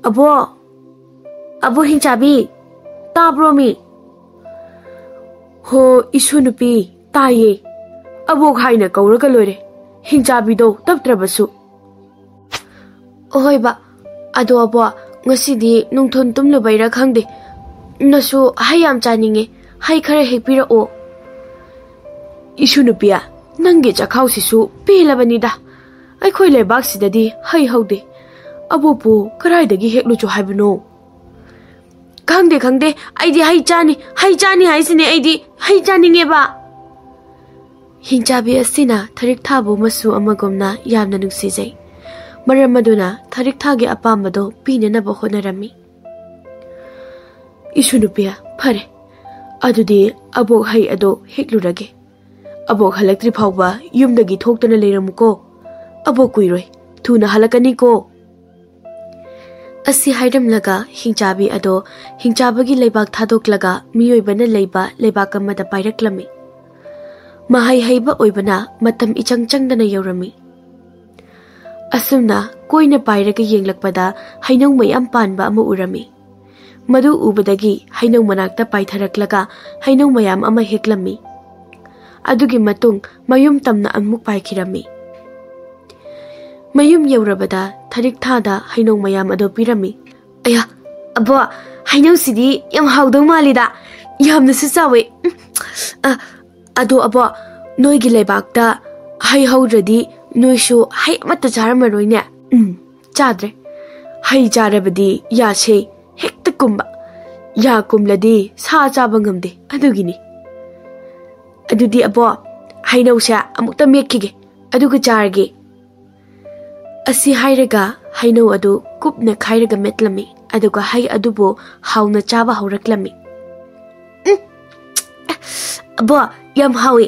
ꯑꯕꯣ, ꯑꯕꯣ ꯍꯤꯡꯆꯥꯕꯤ, ꯇꯥꯕ꯭ꯔꯣ ꯃꯤ?" "ꯍꯣ ꯏꯁꯨ ꯅꯨꯄꯤ, ꯇꯥꯏꯌꯦ꯫ ꯑꯕꯣꯛ ꯍꯥꯏꯅ ꯀꯧꯔꯒ ꯂꯣꯏꯔꯦ, ꯍꯤꯡꯆꯥꯕꯤꯗꯣ ꯇꯞꯇ꯭ꯔꯕꯁꯨ꯫" "ꯑꯍꯣꯏꯕ, ꯑꯗꯣ ꯑꯕꯣ, ꯉꯁꯤꯗꯤ ꯅꯨꯡꯊꯤꯜ ꯇꯨꯝꯂꯨꯕꯩꯔꯥ ꯈꯪꯗꯦ, ꯅꯁꯨ ꯍꯩ ꯌꯥꯝ ꯆꯥꯅꯤꯡꯉꯦ, ꯍꯩ ꯈꯔ ꯍꯦꯛꯄꯤꯔꯛꯑꯣ꯫" "ꯏꯁꯨ ꯅꯨꯄꯤ, ꯅꯪꯒꯤ ꯆꯈꯥꯎꯁꯤꯁꯨ ꯄꯦꯜꯂꯕꯅꯤꯗ꯫ ꯑꯩꯈꯣꯏ ꯂꯩꯕꯥꯛꯁꯤꯗꯗꯤ ꯍꯩ ꯍꯧꯗꯦ꯫ ꯑꯕꯣꯛꯄꯨ ꯀꯗꯥꯏꯗꯒꯤ ꯍꯦꯛꯂꯨꯆꯣ ꯍꯥꯏꯕꯅꯣ?" "ꯈꯪꯗꯦ, ꯈꯪꯗꯦ, ꯑꯩꯗꯤ ꯍꯩ ꯆꯥꯅꯤ, ꯍꯩ ꯆꯥꯅꯤ ꯍꯥꯏꯁꯤꯅꯦ, ꯑꯩꯗꯤ ꯍꯩ ꯆꯥꯅꯤꯡꯉꯦꯕ꯫" ꯍꯤꯡꯆꯥꯕꯤ ꯑꯁꯤꯅ ꯊꯔꯤꯛ ꯊꯥꯕꯨ ꯃꯁꯨ ꯑꯃꯒꯨꯝꯅ ꯌꯥꯝꯅ ꯅꯨꯡꯁꯤꯖꯩ꯫ ꯃꯔꯝ ꯑꯗꯨꯅ ꯊꯔꯤꯛ ꯊꯥꯒꯤ ꯑꯄꯥꯝꯕꯗꯣ ꯄꯤꯅꯅꯕ ꯍꯣꯠꯅꯔꯝꯃꯤ꯫ "ꯏꯁꯨ ꯅꯨꯄꯤ, ꯐꯔꯦ, ꯑꯗꯨꯗꯤ ꯑꯕꯣꯛ ꯍꯩ ꯑꯗꯣ ꯍꯦꯛꯂꯨꯔꯒꯦ꯫ ꯑꯕꯣꯛ ꯍꯜꯂꯛꯇ꯭ꯔꯤ ꯐꯥꯎꯕ ꯌꯨꯝꯗꯒꯤ ꯊꯣꯛꯇꯅ ꯂꯩꯔꯝꯃꯨꯀꯣ꯫ ꯑꯕꯣꯛ ꯀꯨꯏꯔꯣꯏ, ꯊꯨꯅ ꯍꯜꯂꯛꯀꯅꯤꯀꯣ꯫" ꯑꯁꯤ ꯍꯥꯏꯔꯝꯂꯒ ꯍꯤꯡꯆꯥꯕꯤ ꯑꯗꯣ ꯍꯤꯡꯆꯥꯕꯒꯤ ꯂꯩꯕꯥꯛ ꯊꯥꯗꯣꯛꯂꯒ ꯃꯤꯑꯣꯏꯕꯅ ꯂꯩꯕ ꯂꯩꯕꯥꯛ ꯑꯃꯗ ꯄꯥꯏꯔꯛꯂꯝꯃꯤ꯫ ꯃꯍꯩ ꯍꯩꯕ ꯑꯣꯏꯕꯅ ꯃꯇꯝ ꯏꯆꯪ ꯆꯪꯗꯅ ꯌꯧꯔꯝꯃꯤ꯫ ꯑꯁꯨꯝꯅ ꯀꯣꯏꯅ ꯄꯥꯏꯔꯒ ꯌꯦꯡꯂꯛꯄꯗ ꯍꯩꯅꯧ ꯃꯌꯥꯝ ꯄꯥꯟꯕ ꯑꯃ ꯎꯔꯝꯃꯤ꯫ ꯃꯗꯨ ꯎꯕꯗꯒꯤ ꯍꯩꯅꯧ ꯃꯅꯥꯛꯇ ꯄꯥꯏꯊꯔꯛꯂꯒ ꯍꯩꯅꯧ ꯃꯌꯥꯝ ꯑꯃ ꯍꯦꯛꯂꯝꯃꯤ꯫ ꯑꯗꯨꯒꯤ ꯃꯇꯨꯡ ꯃꯌꯨꯝ ꯇꯝꯅ ꯑꯃꯨꯛ ꯄꯥꯏꯈꯤꯔꯝꯃꯤ꯫ ꯃꯌꯨꯝ ꯌꯧꯔꯕꯗ ꯊꯔꯤꯛ ꯊꯥꯗ ꯍꯩꯅꯧ ꯃꯌꯥꯝ ꯑꯗꯨ ꯄꯤꯔꯝꯃꯤ꯫ "ꯑꯌꯥ, ꯑꯕꯣ, ꯍꯩꯅꯧꯁꯤꯗꯤ ꯌꯥꯝ ꯍꯥꯎꯗꯧ ꯃꯥꯜꯂꯤꯗ, ꯌꯥꯝꯅꯁꯨ ꯆꯥꯎꯋꯦ꯫ ꯎꯝ, ꯑ, ꯑꯗꯣ ꯑꯕꯣ, ꯅꯣꯏꯒꯤ ꯂꯩꯕꯥꯛꯇ ꯍꯩ ꯍꯧꯗ꯭ꯔꯗꯤ ꯅꯣꯏꯁꯨ ꯍꯩ ꯑꯃꯠꯇ ꯆꯥꯔꯝꯃꯔꯣꯏꯅꯦ?" "ꯎꯝ, ꯆꯥꯗ꯭ꯔꯦ꯫ ꯍꯩ ꯆꯥꯔꯕꯗꯤ ꯌꯥꯁꯦ ꯍꯦꯛꯇ ꯀꯨꯝꯕ꯫ ꯌꯥ ꯀꯨꯝꯂꯗꯤ ꯁꯥ ꯆꯥꯕ ꯉꯝꯗꯦ, ꯑꯗꯨꯒꯤꯅꯤ꯫ ꯑꯗꯨꯗꯤ ꯑꯕꯣ, ꯍꯩꯅꯧꯁꯦ ꯑꯃꯨꯛꯇ ꯃꯦꯠꯈꯤꯒꯦ, ꯑꯗꯨꯒ ꯆꯥꯔꯒꯦ꯫" ꯑꯁꯤ ꯍꯥꯏꯔꯒ ꯍꯩꯅꯧ ꯑꯗꯨ ꯀꯨꯞꯅ ꯈꯥꯏꯔꯒ ꯃꯦꯠꯂꯝꯃꯤ, ꯑꯗꯨꯒ ꯍꯩ ꯑꯗꯨꯕꯨ ꯍꯥꯎꯅ ꯆꯥꯕ ꯍꯧꯔꯛꯂꯝꯃꯤ꯫ "ꯎꯝ, ꯑꯕꯣ, ꯌꯥꯝ ꯍꯥꯎꯏ꯫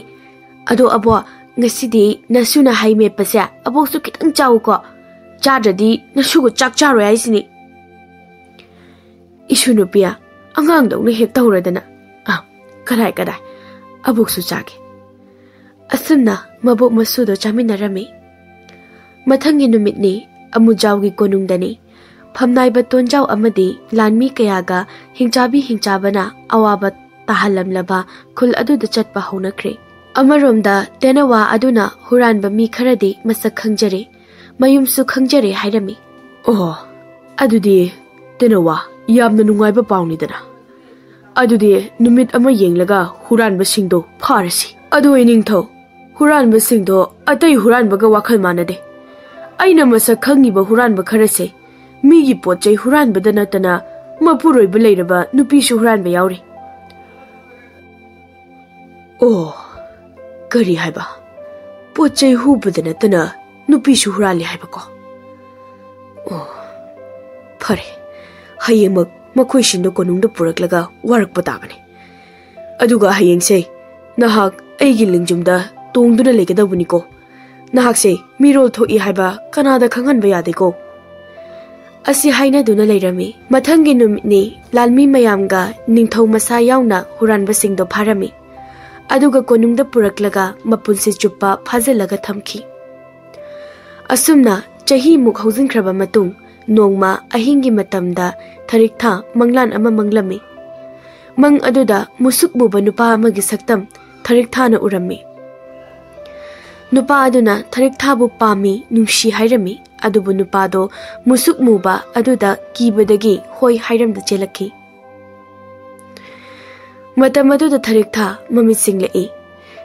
ꯑꯗꯣ ꯑꯕꯣ, ꯉꯁꯤꯗꯤ ꯅꯁꯨꯅ ꯍꯩ ꯃꯦꯠꯄꯁꯦ ꯑꯕꯣꯛꯁꯨ ꯈꯤꯇꯪ ꯆꯥꯎꯀꯣ꯫ ꯆꯥꯗ꯭ꯔꯗꯤ ꯅꯁꯨꯒ ꯆꯥꯛ ꯆꯥꯔꯣꯏ ꯍꯥꯏꯁꯤꯅꯤ꯫" "ꯏꯁꯨ ꯅꯨꯄꯤ, ꯑꯉꯥꯡꯗꯧꯅ ꯍꯦꯛ ꯇꯧꯔꯗꯅ꯫ ꯑ, ꯀꯗꯥꯏ, ꯀꯗꯥꯏ, ꯑꯕꯣꯛꯁꯨ ꯆꯥꯒꯦ꯫" ꯑꯁꯨꯝꯅ ꯃꯕꯣꯛ ꯃꯁꯨꯗꯣ ꯆꯥꯃꯤꯟꯅꯔꯝꯃꯤ꯫ ꯃꯊꯪꯒꯤ ꯅꯨꯃꯤꯠꯅꯤ, ꯑꯃꯨꯖꯥꯎꯒꯤ ꯀꯣꯅꯨꯡꯗꯅꯤ꯫ ꯐꯝꯅꯥꯏꯕ ꯇꯣꯟꯖꯥꯎ ꯑꯃꯗꯤ ꯂꯥꯟꯃꯤ ꯀꯌꯥꯒ ꯍꯤꯡꯆꯥꯕꯤ ꯍꯤꯡꯆꯥꯕꯅ ꯑꯋꯥꯕ ꯇꯥꯍꯜꯂꯝꯂꯕ ꯈꯨꯜ ꯑꯗꯨꯗ ꯆꯠꯄ ꯍꯧꯅꯈ꯭ꯔꯦ꯫ ꯑꯃꯔꯣꯝꯗ ꯇꯦꯅꯋꯥ ꯑꯗꯨꯅ ꯍꯨꯔꯥꯟꯕ ꯃꯤ ꯈꯔꯗꯤ ꯃꯁꯛ ꯈꯪꯖꯔꯦ, ꯃꯌꯨꯝꯁꯨ ꯈꯪꯖꯔꯦ ꯍꯥꯏꯔꯝꯃꯤ꯫ "ꯑꯣ, ꯑꯗꯨꯗꯤ ꯇꯦꯅꯋꯥ, ꯌꯥꯝꯅ ꯅꯨꯡꯉꯥꯏꯕ ꯄꯥꯎꯅꯤꯗꯅ꯫ ꯑꯗꯨꯗꯤ ꯅꯨꯃꯤꯠ ꯑꯃ ꯌꯦꯡꯂꯒ ꯍꯨꯔꯥꯟꯕꯁꯤꯡꯗꯣ ꯐꯥꯔꯁꯤ꯫ ꯑꯗꯨ ꯏꯅꯤꯡꯊꯧ, ꯍꯨꯔꯥꯟꯕꯁꯤꯡꯗꯣ ꯑꯇꯩ ꯍꯨꯔꯥꯟꯕꯒ ꯋꯥꯈꯜ ꯃꯥꯟꯅꯗꯦ꯫ ꯑꯩꯅ ꯃꯁꯛ ꯈꯪꯉꯤꯕ ꯍꯨꯔꯥꯟꯕ ꯈꯔꯁꯦ ꯃꯤꯒꯤ ꯄꯣꯠ ꯆꯩ ꯍꯨꯔꯥꯟꯕꯗ ꯅꯠꯇꯅ ꯃꯄꯨꯔꯣꯏꯕ ꯂꯩꯔꯕ ꯅꯨꯄꯤꯁꯨ ꯍꯨꯔꯥꯟꯕ ꯌꯥꯎꯔꯤ꯫" "ꯑꯣ, ꯀꯔꯤ ꯍꯥꯏꯕ? ꯄꯣꯠ ꯆꯩ ꯍꯨꯕꯗ ꯅꯠꯇꯅ ꯅꯨꯄꯤꯁꯨ ꯍꯨꯔꯥꯜꯂꯤ ꯍꯥꯏꯕꯀꯣ? ꯑꯣ, ꯐꯔꯦ, ꯍꯌꯦꯡꯃꯛ ꯃꯈꯣꯏꯁꯤꯡꯗꯣ ꯀꯣꯅꯨꯡꯗ ꯄꯨꯔꯛꯂꯒ ꯋꯥꯔꯛꯄ ꯇꯥꯕꯅꯤ꯫ ꯑꯗꯨꯒ ꯍꯌꯦꯡꯁꯦ ꯅꯍꯥꯛ ꯑꯩꯒꯤ ꯂꯦꯡꯖꯨꯝꯗ ꯇꯣꯡꯗꯨꯅ ꯂꯩꯒꯗꯧꯕꯅꯤꯀꯣ꯫ ꯅꯍꯥꯛꯁꯦ ꯃꯤꯔꯣꯜ ꯊꯣꯛꯏ ꯍꯥꯏꯕ ꯀꯅꯥꯗ ꯈꯪꯍꯟꯕ ꯌꯥꯗꯦꯀꯣ꯫" ꯑꯁꯤ ꯍꯥꯏꯅꯗꯨꯅ ꯂꯩꯔꯝꯃꯤ꯫ ꯃꯊꯪꯒꯤ ꯅꯨꯃꯤꯠꯅꯤ ꯂꯥꯜꯃꯤ ꯃꯌꯥꯝꯒ ꯅꯤꯡꯊꯧ ꯃꯁꯥ ꯌꯥꯎꯅ ꯍꯨꯔꯥꯟꯕꯁꯤꯡꯗꯣ ꯐꯥꯔꯝꯃꯤ꯫ ꯑꯗꯨꯒ ꯀꯣꯅꯨꯡꯗ ꯄꯨꯔꯛꯂꯒ ꯃꯄꯨꯟꯁꯤ ꯆꯨꯞꯄ ꯐꯥꯖꯤꯜꯂꯒ ꯊꯝꯈꯤ꯫ ꯑꯁꯨꯝꯅ ꯆꯍꯤꯃꯨꯛ ꯍꯧꯖꯤꯟꯈ꯭ꯔꯕ ꯃꯇꯨꯡ, ꯅꯣꯡꯃ ꯑꯍꯤꯡꯒꯤ ꯃꯇꯝꯗ ꯊꯔꯤꯛꯊꯥ ꯃꯪꯂꯥꯟ ꯑꯃ ꯃꯪꯂꯝꯃꯤ꯫ ꯃꯪ ꯑꯗꯨꯗ ꯃꯨꯁꯨꯛ ꯃꯨꯕ ꯅꯨꯄꯥ ꯑꯃꯒꯤ ꯁꯛꯇꯝ ꯊꯔꯤꯛꯊꯥꯅ ꯎꯔꯝꯃꯤ꯫ ꯅꯨꯄꯥ ꯑꯗꯨꯅ ꯊꯔꯤꯛꯊꯥꯕꯨ ꯄꯥꯝꯃꯤ, ꯅꯨꯡꯁꯤ ꯍꯥꯏꯔꯝꯃꯤ꯫ ꯑꯗꯨꯕꯨ ꯅꯨꯄꯥꯗꯣ ꯃꯨꯁꯨꯛ ꯃꯨꯕ ꯑꯗꯨꯗ ꯀꯤꯕꯗꯒꯤ ꯍꯣꯏ ꯍꯥꯏꯔꯝꯗ ꯆꯦꯜꯂꯛꯈꯤ꯫ ꯃꯇꯝ ꯑꯗꯨꯗ ꯊꯔꯤꯛꯊꯥ ꯃꯃꯤꯠ ꯁꯤꯡꯂꯛꯏ꯫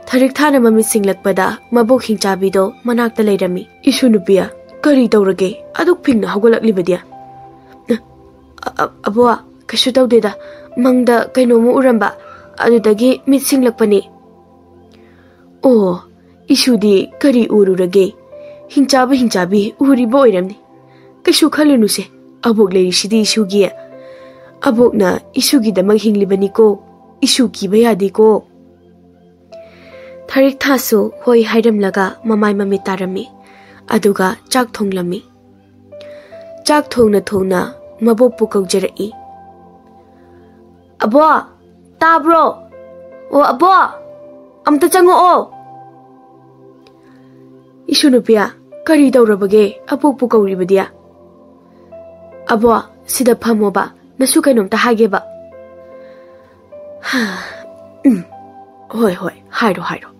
ꯊꯔꯤꯛꯊꯥꯅ ꯃꯃꯤꯠ ꯁꯤꯡꯂꯛꯄꯗ ꯃꯕꯣꯛ ꯍꯤꯡꯆꯥꯕꯤꯗꯣ ꯃꯅꯥꯛꯇ ꯂꯩꯔꯝꯃꯤ꯫ "ꯏꯁꯨ ꯅꯨꯄꯤꯌꯥ, ꯀꯔꯤ ꯇꯧꯔꯒꯦ? ꯑꯗꯨꯛ ꯐꯤꯡꯅ ꯍꯧꯒꯠꯂꯛꯂꯤꯕꯗꯤ?" "ꯑ-, ꯑ-, ꯑꯕꯣ, ꯀꯩꯁꯨ ꯇꯧꯗꯦꯗ꯫ ꯃꯪꯗ ꯀꯩꯅꯣꯝꯃ ꯎꯔꯝꯕ, ꯑꯗꯨꯗꯒꯤ ꯃꯤꯠ ꯁꯤꯡꯂꯛꯄꯅꯤ꯫" "ꯑꯣ, ꯏꯁꯨꯗꯤ ꯀꯔꯤ ꯎꯔꯨꯔꯒꯦ? ꯍꯤꯡꯆꯥꯕ ꯍꯤꯡꯆꯥꯕꯤ ꯎꯔꯤꯕ ꯑꯣꯏꯔꯝꯅꯤ꯫ ꯀꯩꯁꯨ ꯈꯜꯂꯨꯅꯨꯁꯦ, ꯑꯕꯣꯛ ꯂꯩꯔꯤꯁꯤꯗꯤ ꯏꯁꯨꯒꯤ꯫ ꯑꯕꯣꯛꯅ ꯏꯁꯨꯒꯤꯗꯃꯛ ꯍꯤꯡꯂꯤꯕꯅꯤꯀꯣ, ꯏꯁꯨ ꯀꯤꯕ ꯌꯥꯗꯦꯀꯣ꯫" ꯊꯔꯤꯛꯊꯥꯁꯨ ꯍꯣꯏ ꯍꯥꯏꯔꯝꯂꯒ ꯃꯃꯥꯏ ꯃꯃꯤꯠ ꯇꯥꯔꯝꯃꯤ꯫ ꯑꯗꯨꯒ ꯆꯥꯛ ꯊꯣꯡꯂꯝꯃꯤ꯫ ꯆꯥꯛ ꯊꯣꯡꯅ ꯊꯣꯡꯅ ꯃꯕꯣꯛꯄꯨ ꯀꯧꯖꯔꯛꯏ꯫ "ꯑꯕꯣ, ꯇꯥꯕ꯭ꯔꯣ? ꯑꯣ, ꯑꯕꯣ, ꯑꯝꯇ ꯆꯪꯉꯛꯑꯣ꯫" "ꯏꯁꯨ ꯅꯨꯄꯤꯌꯥ, ꯀꯔꯤ ꯇꯧꯔꯕꯒꯦ? ꯑꯕꯣꯛꯄꯨ ꯀꯧꯔꯤꯕꯗꯤ?" "ꯑꯕꯣ, ꯁꯤꯗ ꯐꯝꯃꯣꯕ, ꯅꯁꯨ ꯀꯩꯅꯣꯝꯇ ꯍꯥꯏꯒꯦꯕ꯫" "ꯎꯝ, ꯍꯣꯏ, ꯍꯣꯏ, ꯍꯥꯏꯔꯣ, ꯍꯥꯏꯔꯣ꯫"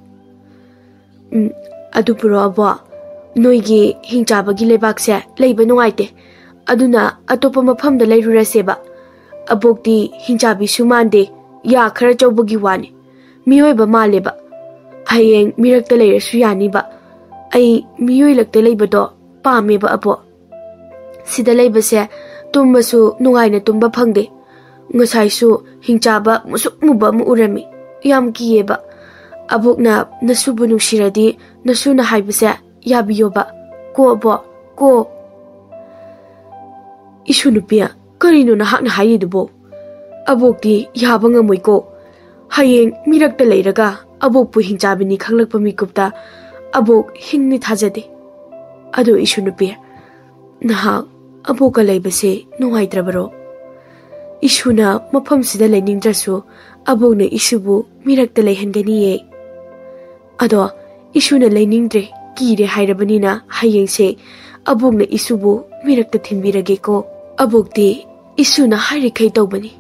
"ꯎꯝ, ꯑꯗꯨꯕꯨꯔꯣ ꯑꯕꯣ, ꯅꯣꯏꯒꯤ ꯍꯤꯡꯆꯥꯕꯒꯤ ꯂꯩꯕꯥꯛꯁꯦ ꯂꯩꯕ ꯅꯨꯡꯉꯥꯏꯇꯦ꯫ ꯑꯗꯨꯅ ꯑꯇꯣꯞꯄ ꯃꯐꯝꯗ ꯂꯩꯔꯨꯔꯁꯦꯕ꯫ ꯑꯕꯣꯛꯇꯤ ꯍꯤꯡꯆꯥꯕꯤꯁꯨ ꯃꯥꯟꯗꯦ, ꯌꯥ ꯈꯔ ꯆꯧꯕꯒꯤ ꯋꯥꯅꯤ꯫ ꯃꯤꯑꯣꯏꯕ ꯃꯥꯜꯂꯦꯕ꯫ ꯍꯌꯦꯡ ꯃꯤꯔꯛꯇ ꯂꯩꯔꯁꯨ ꯌꯥꯅꯤꯕ꯫ ꯑꯩ ꯃꯤꯑꯣꯏ ꯂꯛꯇ ꯂꯩꯕꯗꯣ ꯄꯥꯝꯃꯦꯕ ꯑꯕꯣꯛ꯫ ꯁꯤꯗ ꯂꯩꯕꯁꯦ ꯇꯨꯝꯕꯁꯨ ꯅꯨꯡꯉꯥꯏꯅ ꯇꯨꯝꯕ ꯐꯪꯗꯦ꯫ ꯉꯁꯥꯏꯁꯨ ꯍꯤꯡꯆꯥꯕ ꯃꯨꯁꯨꯛ ꯃꯨꯕ ꯑꯃ ꯎꯔꯝꯃꯤ꯫ ꯌꯥꯝ ꯀꯤꯌꯦꯕ꯫ ꯑꯕꯣꯛꯅ ꯅꯁꯨꯕꯨ ꯅꯨꯡꯁꯤꯔꯗꯤ ꯅꯁꯨꯅ ꯍꯥꯏꯕꯁꯦ ꯌꯥꯕꯤꯌꯣꯕ꯫ ꯀꯣ ꯑꯕꯣꯛ, ꯀꯣ꯫" "ꯏꯁꯨ ꯅꯨꯄꯤ, ꯀꯔꯤꯅꯣ ꯅꯍꯥꯛꯅ ꯍꯥꯏꯔꯤꯗꯨꯕꯣ? ꯑꯕꯣꯛꯇꯤ ꯌꯥꯕ ꯉꯝꯃꯣꯏꯀꯣ꯫ ꯍꯌꯦꯡ ꯃꯤꯔꯛꯇ ꯂꯩꯔꯒ ꯑꯕꯣꯛꯄꯨ ꯍꯤꯡꯆꯥꯕꯤꯅꯤ ꯈꯪꯂꯛꯄ ꯃꯤꯀꯨꯞꯇ ꯑꯕꯣꯛ ꯍꯤꯡꯅꯤ ꯊꯥꯖꯗꯦ꯫ ꯑꯗꯣ ꯏꯁꯨ ꯅꯨꯄꯤ, ꯅꯍꯥꯛ ꯑꯕꯣꯛꯀ ꯂꯩꯕꯁꯦ ꯅꯨꯡꯉꯥꯏꯇ꯭ꯔꯕꯔꯣ? ꯏꯁꯨꯅ ꯃꯐꯝꯁꯤꯗ ꯂꯩꯅꯤꯡꯗ꯭ꯔꯁꯨ ꯑꯕꯣꯛꯅ ꯏꯁꯨꯕꯨ ꯃꯤꯔꯛꯇ ꯂꯩꯍꯟꯒꯅꯤꯌꯦ꯫ ꯑꯗꯣ ꯏꯁꯨꯅ ꯂꯩꯅꯤꯡꯗ꯭ꯔꯦ, ꯀꯤꯔꯦ ꯍꯥꯏꯔꯕꯅꯤꯅ ꯍꯌꯦꯡꯁꯦ ꯑꯕꯣꯛꯅ ꯏꯁꯨꯕꯨ ꯃꯤꯔꯛꯇ ꯊꯤꯟꯕꯤꯔꯒꯦꯀꯣ꯫ ꯑꯕꯣꯛꯇꯤ ꯏꯁꯨꯅ ꯍꯥꯏꯔꯤꯈꯩ ꯇꯧꯕꯅꯤ꯫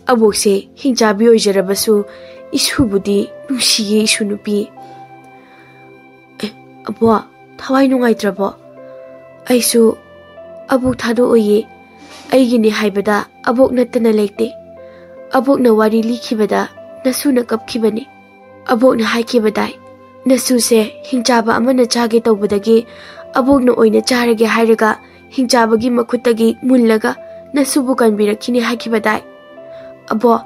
ꯑꯕꯣꯛꯁꯦ ꯍꯤꯡꯆꯥꯕꯤ ꯑꯣꯏꯖꯔꯕꯁꯨ ꯏꯁꯨꯕꯨꯗꯤ ꯅꯨꯡꯁꯤꯌꯦ ꯏꯁꯨ ꯅꯨꯄꯤ꯫ ꯑꯦ, ꯑꯕꯣꯛ, ꯊꯋꯥꯏ ꯅꯨꯡꯉꯥꯏꯇ꯭ꯔꯕꯣ? ꯑꯩꯁꯨ ꯑꯕꯣꯛ ꯊꯥꯗꯣꯛꯑꯣꯏꯌꯦ꯫ ꯑꯩꯒꯤꯅꯤ ꯍꯥꯏꯕꯗ ꯑꯕꯣꯛ ꯅꯠꯇꯅ ꯂꯩꯇꯦ꯫ ꯑꯕꯣꯛꯅ ꯋꯥꯔꯤ ꯂꯤꯈꯤꯕꯗ ꯅꯁꯨꯅ ꯀꯞꯈꯤꯕꯅꯤ꯫ ꯑꯕꯣꯛꯅ ꯍꯥꯏꯈꯤꯕ ꯇꯥꯏ, ꯅꯁꯨꯁꯦ ꯍꯤꯡꯆꯥꯕ ꯑꯃꯅ ꯆꯥꯒꯦ ꯇꯧꯕꯗꯒꯤ ꯑꯕꯣꯛꯅ ꯑꯣꯏꯅ ꯆꯥꯔꯒꯦ ꯍꯥꯏꯔꯒ ꯍꯤꯡꯆꯥꯕꯒꯤ ꯃꯈꯨꯠꯇꯒꯤ ꯃꯨꯜꯂꯒ ꯅꯁꯨꯕꯨ ꯀꯟꯕꯤꯔꯛꯈꯤꯅꯤ ꯍꯥꯏꯈꯤꯕ ꯇꯥꯏ꯫ ꯑꯕꯣꯛ,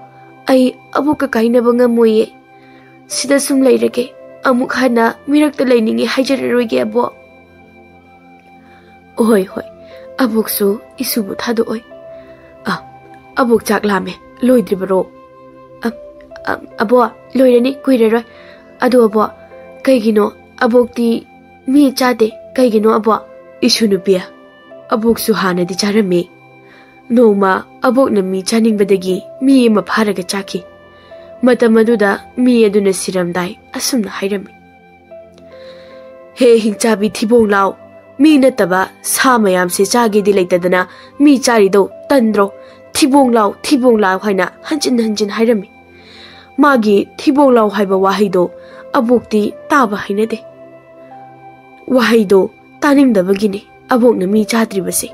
ꯑꯩ ꯑꯕꯣꯛꯀ ꯀꯥꯏꯅꯕ ꯉꯝꯃꯣꯏꯌꯦ꯫ ꯁꯤꯗ ꯁꯨꯝ ꯂꯩꯔꯒꯦ꯫ ꯑꯃꯨꯛ ꯍꯟꯅ ꯃꯤꯔꯛꯇ ꯂꯩꯅꯤꯡꯉꯦ ꯍꯥꯏꯖꯔꯔꯣꯏꯒꯦ, ꯑꯕꯣꯛ꯫ ꯍꯣꯏ, ꯍꯣꯏ꯫ ꯑꯕꯣꯛꯁꯨ ꯏꯁꯨꯕꯨ ꯊꯥꯗꯣꯛꯑꯣꯏ꯫ ꯑ, ꯑꯕꯣꯛ ꯆꯥꯛ ꯂꯥꯝꯃꯦ꯫ ꯂꯣꯏꯗ꯭ꯔꯤꯕꯔꯣ? ꯑ, ꯑ, ꯑꯕꯣꯛ, ꯂꯣꯏꯔꯅꯤ, ꯀꯨꯏꯔꯔꯣꯏ꯫ ꯑꯗꯣ ꯑꯕꯣꯛ, ꯀꯩꯒꯤꯅꯣ ꯑꯕꯣꯛꯇꯤ ꯃꯤ ꯆꯥꯗꯦ? ꯀꯩꯒꯤꯅꯣ ꯑꯕꯣꯛ? ꯏꯁꯨ ꯅꯨꯄꯤ, ꯑꯕꯣꯛꯁꯨ ꯍꯥꯟꯅꯗꯤ ꯆꯥꯔꯝꯃꯤ꯫ ꯅꯣꯡꯃ ꯑꯕꯣꯛꯅ ꯃꯤ ꯆꯥꯅꯤꯡꯕꯗꯒꯤ ꯃꯤ ꯑꯃ ꯐꯥꯔꯒ ꯆꯥꯈꯤ꯫ ꯃꯇꯝ ꯑꯗꯨꯗ ꯃꯤ ꯑꯗꯨꯅ ꯁꯤꯔꯝꯗꯥꯏ ꯑꯁꯨꯝꯅ ꯍꯥꯏꯔꯝꯃꯤ, "ꯍꯦ ꯍꯤꯡꯆꯥꯕꯤ ꯊꯤꯕꯣꯡ ꯂꯥꯎ, ꯃꯤ ꯅꯠꯇꯕ ꯁꯥ ꯃꯌꯥꯝꯁꯦ ꯆꯥꯒꯦꯗꯤ ꯂꯩꯇꯗꯅ ꯃꯤ ꯆꯥꯔꯤꯗꯣ ꯇꯟꯗ꯭ꯔꯣ? ꯊꯤꯕꯣꯡ ꯂꯥꯎ, ꯊꯤꯕꯣꯡ ꯂꯥꯎ" ꯍꯥꯏꯅ ꯍꯟꯖꯤꯟ ꯍꯟꯖꯤꯟ ꯍꯥꯏꯔꯝꯃꯤ꯫ ꯃꯥꯒꯤ "ꯊꯤꯕꯣꯡ ꯂꯥꯎ" ꯍꯥꯏꯕ ꯋꯥꯍꯩꯗꯣ ꯑꯕꯣꯛꯇꯤ ꯇꯥꯕ ꯍꯩꯅꯗꯦ꯫ ꯋꯥꯍꯩꯗꯣ ꯇꯥꯅꯤꯡꯗꯕꯒꯤꯅꯤ ꯑꯕꯣꯛꯅ ꯃꯤ ꯆꯥꯗ꯭ꯔꯤꯕꯁꯦ꯫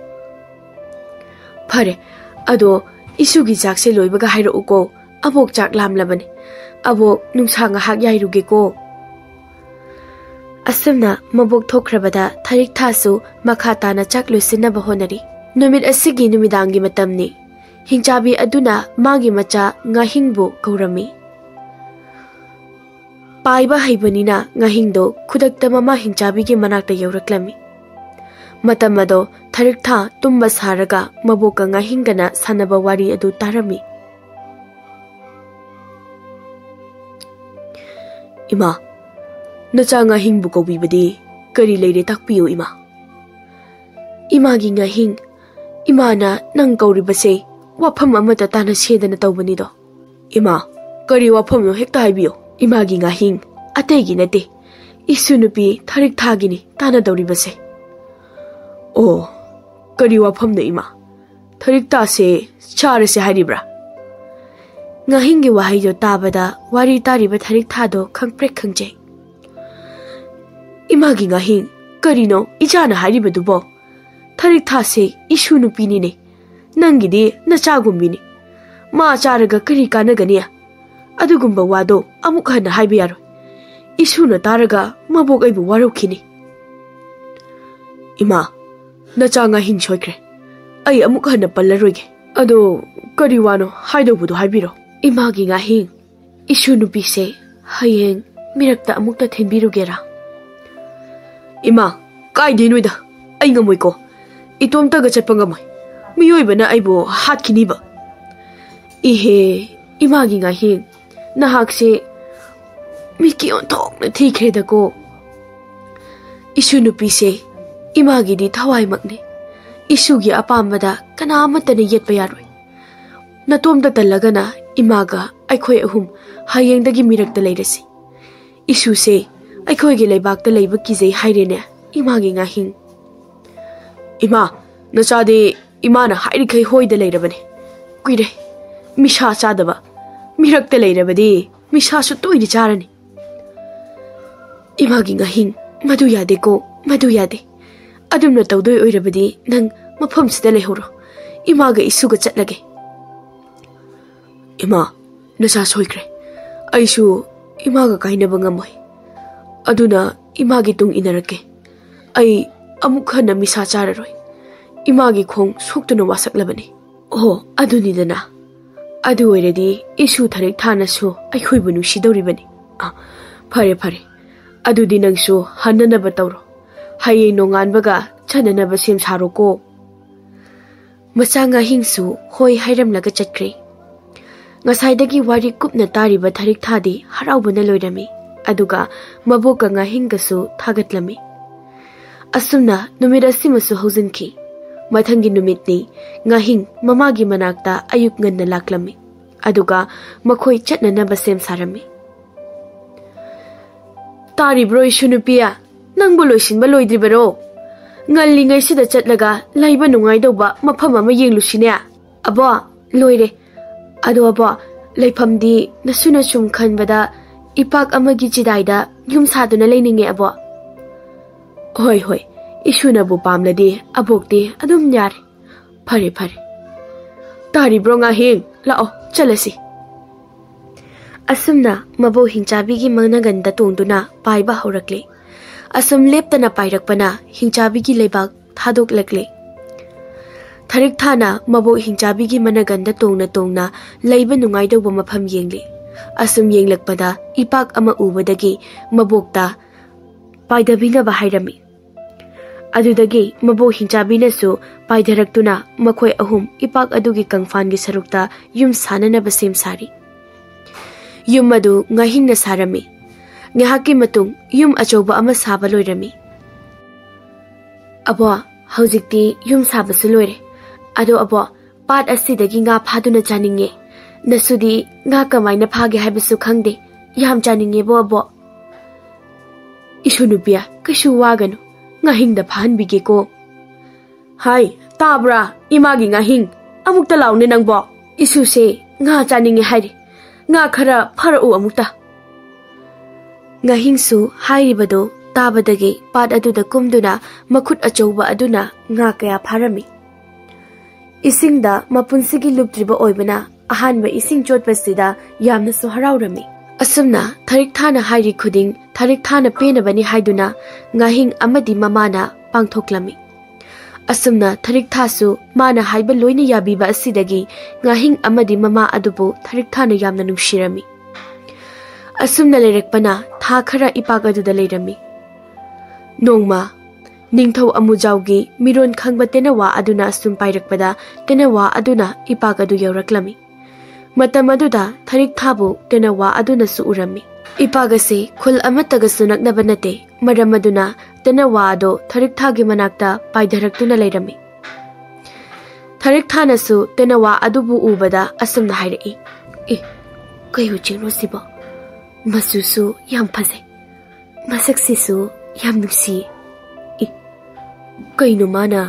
ꯐꯔꯦ, ꯑꯗꯣ ꯏꯁꯨꯒꯤ ꯆꯥꯛꯁꯦ ꯂꯣꯏꯕꯒ ꯍꯥꯏꯔꯛꯎꯀꯣ, ꯑꯕꯣꯛ ꯆꯥꯛ ꯂꯥꯝꯂꯕꯅꯤ꯫ ꯑꯕꯣꯛ, ꯅꯨꯡꯁꯥ ꯉꯥꯏꯍꯥꯛ ꯌꯥꯏꯔꯨꯒꯦꯀꯣ꯫ ꯑꯁꯨꯝꯅ ꯃꯕꯣꯛ ꯊꯣꯛꯈ꯭ꯔꯕꯗ ꯊꯔꯤꯛ ꯊꯥꯁꯨ ꯃꯈꯥ ꯇꯥꯅ ꯆꯥꯛ ꯂꯣꯏꯁꯤꯟꯅꯕ ꯍꯣꯠꯅꯔꯤ꯫ ꯅꯨꯃꯤꯠ ꯑꯁꯤꯒꯤ ꯅꯨꯃꯤꯗꯥꯡꯒꯤ ꯃꯇꯝꯅꯤ꯫ ꯍꯤꯡꯆꯥꯕꯤ ꯑꯗꯨꯅ ꯃꯥꯒꯤ ꯃꯆꯥ ꯉꯥꯍꯤꯡꯕꯨ ꯀꯧꯔꯝꯃꯤ꯫ ꯄꯥꯏꯕ ꯍꯩꯕꯅꯤꯅ ꯉꯥꯍꯤꯡꯗꯣ ꯈꯨꯗꯛꯇ ꯃꯃꯥ ꯍꯤꯡꯆꯥꯕꯤꯒꯤ ꯃꯅꯥꯛꯇ ꯌꯧꯔꯛꯂꯝꯃꯤ꯫ ꯃꯇꯝ ꯑꯗꯣ ꯊꯔꯤꯛ ꯊꯥ ꯇꯨꯝꯕ ꯁꯥꯔꯒ ꯃꯕꯣꯛꯀ ꯉꯥꯍꯤꯡꯒꯅ ꯁꯥꯟꯅꯕ ꯋꯥꯔꯤ ꯑꯗꯨ ꯇꯥꯔꯝꯃꯤ꯫ "ꯏꯃꯥ, ꯅꯆꯥ ꯉꯥꯍꯤꯡꯕꯨ ꯀꯧꯕꯤꯕꯗꯤ ꯀꯔꯤ ꯂꯩꯔꯦ, ꯇꯥꯛꯄꯤꯌꯨ ꯏꯃꯥ?" "ꯏꯃꯥꯒꯤ ꯉꯥꯍꯤꯡ, ꯏꯃꯥꯅ ꯅꯪ ꯀꯧꯔꯤꯕꯁꯦ ꯋꯥꯐꯝ ꯑꯃꯠꯇ ꯇꯥꯟꯅꯁꯦꯗꯅ ꯇꯧꯕꯅꯤꯗꯣ꯫ ꯏꯃꯥ, ꯀꯔꯤ ꯋꯥꯐꯝꯅꯣ ꯍꯦꯛꯇ ꯍꯥꯏꯕꯤꯌꯨ꯫ ꯏꯃꯥꯒꯤ ꯉꯥꯍꯤꯡ, ꯑꯇꯩꯒꯤ ꯅꯠꯇꯦ, ꯏꯁꯨ ꯅꯨꯄꯤ ꯊꯔꯤꯛ ꯊꯥꯒꯤꯅꯤ ꯇꯥꯟꯅꯗꯧꯔꯤꯕꯁꯦ꯫ ꯑꯣ, ꯀꯔꯤ ꯋꯥꯐꯝꯅꯣ ꯏꯃꯥ? ꯊꯔꯤꯛ ꯊꯥꯁꯦ ꯆꯥꯔꯁꯦ ꯍꯥꯏꯔꯤꯕ꯭ꯔꯥ? ꯉꯥꯍꯤꯡꯒꯤ ꯋꯥꯍꯩꯗꯣ ꯇꯥꯕꯗ ꯋꯥꯔꯤ ꯇꯥꯔꯤꯕ ꯊꯔꯤꯛ ꯊꯥꯗꯣ ꯈꯪꯄ꯭ꯔꯦꯛ ꯈꯪꯖꯩ꯫ ꯏꯃꯥꯒꯤ ꯉꯥꯍꯤꯡ, ꯀꯔꯤꯅꯣ ꯏꯆꯥꯅ ꯍꯥꯏꯔꯤꯕꯗꯨꯕꯣ? ꯊꯔꯤꯛ ꯊꯥꯁꯦ ꯏꯁꯨ ꯅꯨꯄꯤꯅꯤꯅꯦ꯫ ꯅꯪꯒꯤꯗꯤ ꯅꯆꯥꯒꯨꯝꯕꯤꯅꯤ꯫ ꯃꯥ ꯆꯥꯔꯒ ꯀꯔꯤ ꯀꯥꯟꯅꯒꯅꯤ? ꯑꯗꯨꯒꯨꯝꯕ ꯋꯥꯗꯣ ꯑꯃꯨꯛ ꯍꯟꯅ ꯍꯥꯏꯕ ꯌꯥꯔꯣꯏ꯫ ꯏꯁꯨꯅ ꯇꯥꯔꯒ ꯃꯕꯣꯛ ꯑꯩꯕꯨ ꯋꯥꯔꯧꯈꯤꯅꯤ꯫ ꯏꯃꯥ, ꯅꯆꯥ ꯉꯥꯍꯤꯡ ꯁꯣꯏꯈ꯭ꯔꯦ꯫ ꯑꯩ ꯑꯃꯨꯛ ꯍꯟꯅ ꯄꯜꯂꯔꯣꯏꯒꯦ꯫ ꯑꯗꯣ ꯀꯔꯤ ꯋꯥꯅꯣ ꯍꯥꯏꯗꯧꯕꯗꯣ ꯍꯥꯏꯕꯤꯔꯣ꯫ ꯏꯃꯥꯒꯤ ꯉꯥꯍꯤꯡ, ꯏꯁꯨ ꯅꯨꯄꯤꯁꯦ ꯍꯌꯦꯡ ꯃꯤꯔꯛꯇ ꯑꯃꯨꯛꯇ ꯊꯤꯟꯕꯤꯔꯨꯒꯦꯔꯥ? ꯏꯃꯥ, ꯀꯥꯏꯗꯦ ꯅꯣꯏꯗ꯫ ꯑꯩ ꯉꯝꯃꯣꯏꯀꯣ꯫ ꯏꯇꯣꯝꯇꯒ ꯆꯠꯄ ꯉꯝꯃꯣꯏ꯫ ꯃꯤꯑꯣꯏꯕꯅ ꯑꯩꯕꯨ ꯍꯥꯠꯈꯤꯅꯤꯕ꯫ ꯏꯍꯦ, ꯏꯃꯥꯒꯤ ꯉꯥꯍꯤꯡ, ꯅꯍꯥꯛꯁꯦ ꯃꯤꯠꯀꯤ ꯑꯣꯟꯊꯣꯛꯅ ꯊꯤꯈ꯭ꯔꯦꯗꯀꯣ꯫ ꯏꯁꯨ ꯅꯨꯄꯤꯁꯦ ꯏꯃꯥꯒꯤꯗꯤ ꯊꯋꯥꯏꯃꯛꯅꯤ꯫ ꯏꯁꯨꯒꯤ ꯑꯄꯥꯝꯕꯗ ꯀꯅꯥ ꯑꯃꯠꯇꯅ ꯌꯦꯠꯄ ꯌꯥꯔꯣꯏ꯫ ꯅꯇꯣꯝꯇ ꯇꯜꯂꯒꯅ ꯏꯃꯥꯒ ꯑꯩꯈꯣꯏ ꯑꯍꯨꯝ ꯍꯌꯦꯡꯗꯒꯤ ꯃꯤꯔꯛꯇ ꯂꯩꯔꯁꯤ꯫ ꯏꯁꯨꯁꯦ ꯑꯩꯈꯣꯏꯒꯤ ꯂꯩꯕꯥꯛꯇ ꯂꯩꯕ ꯀꯤꯖꯩ ꯍꯥꯏꯔꯦꯅꯦ, ꯏꯃꯥꯒꯤ ꯉꯥꯍꯤꯡ꯫ ꯏꯃꯥ, ꯅꯆꯥꯗꯤ ꯏꯃꯥꯅ ꯍꯥꯏꯔꯤꯈꯩ ꯍꯣꯏꯗ ꯂꯩꯔꯕꯅꯤ꯫ ꯀꯨꯏꯔꯦ ꯃꯤꯁꯥ ꯆꯥꯗꯕ꯫ ꯃꯤꯔꯛꯇ ꯂꯩꯔꯕꯗꯤ ꯃꯤꯁꯥꯁꯨ ꯇꯣꯏꯅ ꯆꯥꯔꯅꯤ꯫ ꯏꯃꯥꯒꯤ ꯉꯥꯍꯤꯡ, ꯃꯗꯨ ꯌꯥꯗꯦꯀꯣ, ꯃꯗꯨ ꯌꯥꯗꯦ꯫ ꯑꯗꯨꯝꯅ ꯇꯧꯗꯣꯏ ꯑꯣꯏꯔꯕꯗꯤ ꯅꯪ ꯃꯐꯝꯁꯤꯗ ꯂꯩꯍꯧꯔꯣ꯫ ꯏꯃꯥꯒ ꯏꯁꯨꯒ ꯆꯠꯂꯒꯦ꯫ ꯏꯃꯥ, ꯅꯆꯥ ꯁꯣꯏꯈ꯭ꯔꯦ꯫ ꯑꯩꯁꯨ ꯏꯃꯥꯒ ꯀꯥꯏꯅꯕ ꯉꯝꯃꯣꯏ꯫ ꯑꯗꯨꯅ ꯏꯃꯥꯒꯤ ꯇꯨꯡ ꯏꯟꯅꯔꯛꯀꯦ꯫ ꯑꯩ ꯑꯃꯨꯛ ꯍꯟꯅ ꯃꯤꯁꯥ ꯆꯥꯔꯔꯣꯏ꯫ ꯏꯃꯥꯒꯤ ꯈꯣꯡ ꯁꯣꯛꯇꯨꯅ ꯋꯥꯁꯛꯂꯕꯅꯤ꯫ ꯑꯣ, ꯑꯗꯨꯅꯤꯗꯅ꯫ ꯑꯗꯨ ꯑꯣꯏꯔꯗꯤ ꯏꯁꯨ ꯊꯔꯤꯛ ꯊꯥꯅꯁꯨ ꯑꯩꯈꯣꯏꯕꯨ ꯅꯨꯡꯁꯤꯗꯧꯔꯤꯕꯅꯤ꯫ ꯑ, ꯐꯔꯦ, ꯐꯔꯦ꯫ ꯑꯗꯨꯗꯤ ꯅꯪꯁꯨ ꯍꯟꯅꯅꯕ ꯇꯧꯔꯣ꯫ ꯍꯌꯦꯡ ꯅꯣꯡꯉꯥꯟꯕꯒ ꯆꯠꯅꯅꯕ ꯁꯦꯝ ꯁꯥꯔꯣꯀꯣ꯫ ꯃꯆꯥ ꯉꯥꯍꯤꯡꯁꯨ ꯍꯣꯏ ꯍꯥꯏꯔꯝꯂꯒ ꯆꯠꯈ꯭ꯔꯦ꯫ ꯉꯁꯥꯏꯗꯒꯤ ꯋꯥꯔꯤ ꯀꯨꯞꯅ ꯇꯥꯔꯤꯕ ꯊꯔꯤꯛ ꯊꯥꯗꯤ ꯍꯔꯥꯎꯕꯅ ꯂꯣꯏꯔꯝꯃꯤ, ꯑꯗꯨꯒ ꯃꯕꯣꯛꯀ ꯉꯥꯍꯤꯡꯒꯁꯨ ꯊꯥꯒꯠꯂꯝꯃꯤ꯫ ꯑꯁꯨꯝꯅ ꯅꯨꯃꯤꯠ ꯑꯁꯤꯃꯁꯨ ꯍꯧꯖꯤꯟꯈꯤ꯫ ꯃꯊꯪꯒꯤ ꯅꯨꯃꯤꯠꯅꯤ꯫ ꯉꯥꯍꯤꯡ ꯃꯃꯥꯒꯤ ꯃꯅꯥꯛꯇ ꯑꯌꯨꯛ ꯉꯟꯅ ꯂꯥꯛꯂꯝꯃꯤ꯫ ꯑꯗꯨꯒ ꯃꯈꯣꯏ ꯆꯠꯅꯅꯕ ꯁꯦꯝ ꯁꯥꯔꯝꯃꯤ꯫ "ꯇꯥꯔꯤꯕ꯭ꯔꯣ, ꯏꯁꯨ ꯅꯨꯄꯤ? ꯅꯪꯕꯨ ꯂꯣꯏꯁꯤꯟꯕ ꯂꯣꯏꯗ꯭ꯔꯤꯕꯔꯣ? ꯉꯜꯂꯤꯉꯩꯁꯤꯗ ꯆꯠꯂꯒ ꯂꯩꯕ ꯅꯨꯡꯉꯥꯏꯗꯧꯕ ꯃꯐꯝ ꯑꯃ ꯌꯦꯡꯂꯨꯁꯤꯅꯦ꯫" "ꯑꯕꯣ, ꯂꯣꯏꯔꯦ꯫ ꯑꯗꯣ ꯑꯕꯣ, ꯂꯩꯐꯝꯗꯤ ꯅꯁꯨꯅ ꯁꯨꯝ ꯈꯟꯕꯗ ꯏꯄꯥꯛ ꯑꯃꯒꯤ ꯆꯤꯗꯥꯏꯗ ꯌꯨꯝ ꯁꯥꯗꯨꯅ ꯂꯩꯅꯤꯡꯉꯦ ꯑꯕꯣ꯫" "ꯍꯣꯏ, ꯍꯣꯏ, ꯏꯁꯨꯅꯕꯨ ꯄꯥꯝꯂꯗꯤ ꯑꯕꯣꯛꯇꯤ ꯑꯗꯨꯝ ꯌꯥꯔꯦ꯫" "ꯐꯔꯦ, ꯐꯔꯦ꯫ ꯇꯥꯔꯤꯕ꯭ꯔꯣ ꯉꯥꯍꯤꯡ? ꯂꯥꯛꯑꯣ, ꯆꯠꯂꯁꯤ꯫" ꯑꯁꯨꯝꯅ ꯃꯕꯣꯛ ꯍꯤꯡꯆꯥꯕꯤꯒꯤ ꯃꯅꯒꯟꯗ ꯇꯣꯡꯗꯨꯅ ꯄꯥꯏꯕ ꯍꯧꯔꯛꯂꯦ꯫ ꯑꯁꯨꯝ ꯂꯦꯞꯇꯅ ꯄꯥꯏꯔꯛꯄꯅ ꯍꯤꯡꯆꯥꯕꯤꯒꯤ ꯂꯩꯕꯥꯛ ꯊꯥꯗꯣꯛꯂꯛꯂꯦ꯫ ꯊꯔꯤꯛ ꯊꯥꯅ ꯃꯕꯣꯛ ꯍꯤꯡꯆꯥꯕꯤꯒꯤ ꯃꯅꯒꯟꯗ ꯇꯣꯡꯅ ꯇꯣꯡꯅ ꯂꯩꯕ ꯅꯨꯡꯉꯥꯏꯗꯧꯕ ꯃꯐꯝ ꯌꯦꯡꯂꯦ꯫ ꯑꯁꯨꯝ ꯌꯦꯡꯂꯛꯄꯗ ꯏꯄꯥꯛ ꯑꯃ ꯎꯕꯗꯒꯤ ꯃꯕꯣꯛꯇ ꯄꯥꯏꯗꯕꯤꯅꯕ ꯍꯥꯏꯔꯝꯃꯤ꯫ ꯑꯗꯨꯗꯒꯤ ꯃꯕꯣꯛ ꯍꯤꯡꯆꯥꯕꯤꯅꯁꯨ ꯄꯥꯏꯊꯔꯛꯇꯨꯅ ꯃꯈꯣꯏ ꯑꯍꯨꯝ ꯏꯄꯥꯛ ꯑꯗꯨꯒꯤ ꯀꯪꯐꯥꯟꯒꯤ ꯁꯔꯨꯛꯇ ꯌꯨꯝ ꯁꯥꯅꯅꯕ ꯁꯦꯝ ꯁꯥꯔꯤ꯫ ꯌꯨꯝ ꯑꯗꯨ ꯉꯥꯍꯤꯡꯅ ꯁꯥꯔꯝꯃꯤ꯫ ꯉꯥꯏꯍꯥꯛꯀꯤ ꯃꯇꯨꯡ ꯌꯨꯝ ꯑꯆꯧꯕ ꯑꯃ ꯁꯥꯕ ꯂꯣꯏꯔꯝꯃꯤ꯫ "ꯑꯕꯣ, ꯍꯧꯖꯤꯛꯇꯤ ꯌꯨꯝ ꯁꯥꯕꯁꯨ ꯂꯣꯏꯔꯦ꯫ ꯑꯗꯣ ꯑꯕꯣ, ꯄꯥꯠ ꯑꯁꯤꯗꯒꯤ ꯉꯥ ꯐꯥꯗꯨꯅ ꯆꯥꯅꯤꯡꯉꯦ꯫ ꯅꯁꯨꯗꯤ ꯉꯥ ꯀꯃꯥꯏꯅ ꯐꯥꯒꯦ ꯍꯥꯏꯕꯁꯨ ꯈꯪꯗꯦ꯫ ꯌꯥꯝ ꯆꯥꯅꯤꯡꯉꯦꯕꯣ ꯑꯕꯣ꯫" "ꯏꯁꯨ ꯅꯨꯄꯤ, ꯀꯩꯁꯨ ꯋꯥꯒꯅꯨ, ꯉꯥꯍꯤꯡꯗ ꯐꯥꯍꯟꯕꯤꯒꯦꯀꯣ꯫" "ꯍꯥꯏ, ꯇꯥꯕ꯭ꯔꯥ, ꯏꯃꯥꯒꯤ ꯉꯥꯍꯤꯡ? ꯑꯃꯨꯛꯇ ꯂꯥꯎꯅꯦ ꯅꯪꯕꯣ꯫ ꯏꯁꯨꯁꯦ ꯉꯥ ꯆꯥꯅꯤꯡꯉꯦ ꯍꯥꯏꯔꯤ꯫ ꯉꯥ ꯈꯔ ꯐꯥꯔꯛꯎ ꯑꯃꯨꯛꯇ꯫" ꯉꯥꯍꯤꯡꯁꯨ ꯍꯥꯏꯔꯤꯕꯗꯨ ꯇꯥꯕꯗꯒꯤ ꯄꯥꯠ ꯑꯗꯨꯗ ꯀꯨꯝꯗꯨꯅ ꯃꯈꯨꯠ ꯑꯆꯧꯕ ꯑꯗꯨꯅ ꯉꯥ ꯀꯌꯥ ꯐꯥꯔꯝꯃꯤ꯫ ꯏꯁꯤꯡꯗ ꯃꯄꯨꯟꯁꯤꯒꯤ ꯂꯨꯞꯇ꯭ꯔꯤꯕ ꯑꯣꯏꯕꯅ ꯑꯍꯥꯟꯕ ꯏꯁꯤꯡ ꯆꯣꯠꯄꯁꯤꯗ ꯌꯥꯝꯅꯁꯨ ꯍꯔꯥꯎꯔꯝꯃꯤ꯫ ꯑꯁꯨꯝꯅ ꯊꯔꯤꯛ ꯊꯥꯅ ꯍꯥꯏꯔꯤ ꯈꯨꯗꯤꯡ ꯊꯔꯤꯛ ꯊꯥꯅ ꯄꯦꯟꯅꯕꯅꯤ ꯍꯥꯏꯗꯨꯅ ꯉꯥꯍꯤꯡ ꯑꯃꯗꯤ ꯃꯃꯥꯅ ꯄꯥꯡꯊꯣꯛꯂꯝꯃꯤ꯫ ꯑꯁꯨꯝꯅ ꯊꯔꯤꯛ ꯊꯥꯁꯨ ꯃꯥꯅ ꯍꯥꯏꯕ ꯂꯣꯏꯅ ꯌꯥꯕꯤꯕ ꯑꯁꯤꯗꯒꯤ ꯉꯥꯍꯤꯡ ꯑꯃꯗꯤ ꯃꯃꯥ ꯑꯗꯨꯕꯨ ꯊꯔꯤꯛ ꯊꯥꯅ ꯌꯥꯝꯅ ꯅꯨꯡꯁꯤꯔꯝꯃꯤ꯫ ꯑꯁꯨꯝꯅ ꯂꯩꯔꯛꯄꯅ ꯊꯥ ꯈꯔ ꯏꯄꯥꯛ ꯑꯗꯨꯗ ꯂꯩꯔꯝꯃꯤ꯫ ꯅꯣꯡꯃ ꯅꯤꯡꯊꯧ ꯑꯃꯨꯖꯥꯎꯒꯤ ꯃꯤꯔꯣꯟ ꯈꯪꯕ ꯇꯦꯅꯋꯥ ꯑꯗꯨꯅ ꯑꯁꯨꯝ ꯄꯥꯏꯔꯛꯄꯗ ꯇꯦꯅꯋꯥ ꯑꯗꯨꯅ ꯏꯄꯥꯛ ꯑꯗꯨ ꯌꯧꯔꯛꯂꯝꯃꯤ꯫ ꯃꯇꯝ ꯑꯗꯨꯗ ꯊꯔꯤꯛ ꯊꯥꯕꯨ ꯇꯦꯅꯋꯥ ꯑꯗꯨꯅꯁꯨ ꯎꯔꯝꯃꯤ꯫ ꯏꯄꯥꯛ ꯑꯁꯤ ꯈꯨꯜ ꯑꯃꯠꯇꯒꯁꯨ ꯅꯛꯅꯕ ꯅꯠꯇꯦ, ꯃꯔꯝ ꯑꯗꯨꯅ ꯇꯦꯅꯋꯥ ꯑꯗꯣ ꯊꯔꯤꯛ ꯊꯥꯒꯤ ꯃꯅꯥꯛꯇ ꯄꯥꯏꯊꯔꯛꯇꯨꯅ ꯂꯩꯔꯝꯃꯤ꯫ ꯊꯔꯤꯛ ꯊꯥꯅꯁꯨ ꯇꯦꯅꯋꯥ ꯑꯗꯨꯕꯨ ꯎꯕꯗ ꯑꯁꯨꯝꯅ ꯍꯥꯏꯔꯛꯏ, "ꯑꯦ, ꯀꯩ ꯎꯆꯦꯛꯅꯣ ꯁꯤꯕꯣ? ꯃꯆꯨꯁꯨ ꯌꯥꯝ ꯐꯖꯩ, ꯃꯁꯛꯁꯤꯁꯨ ꯌꯥꯝ ꯅꯨꯡꯁꯤꯌꯦ꯫ ꯑꯦ, ꯀꯩꯅꯣ ꯃꯥꯅ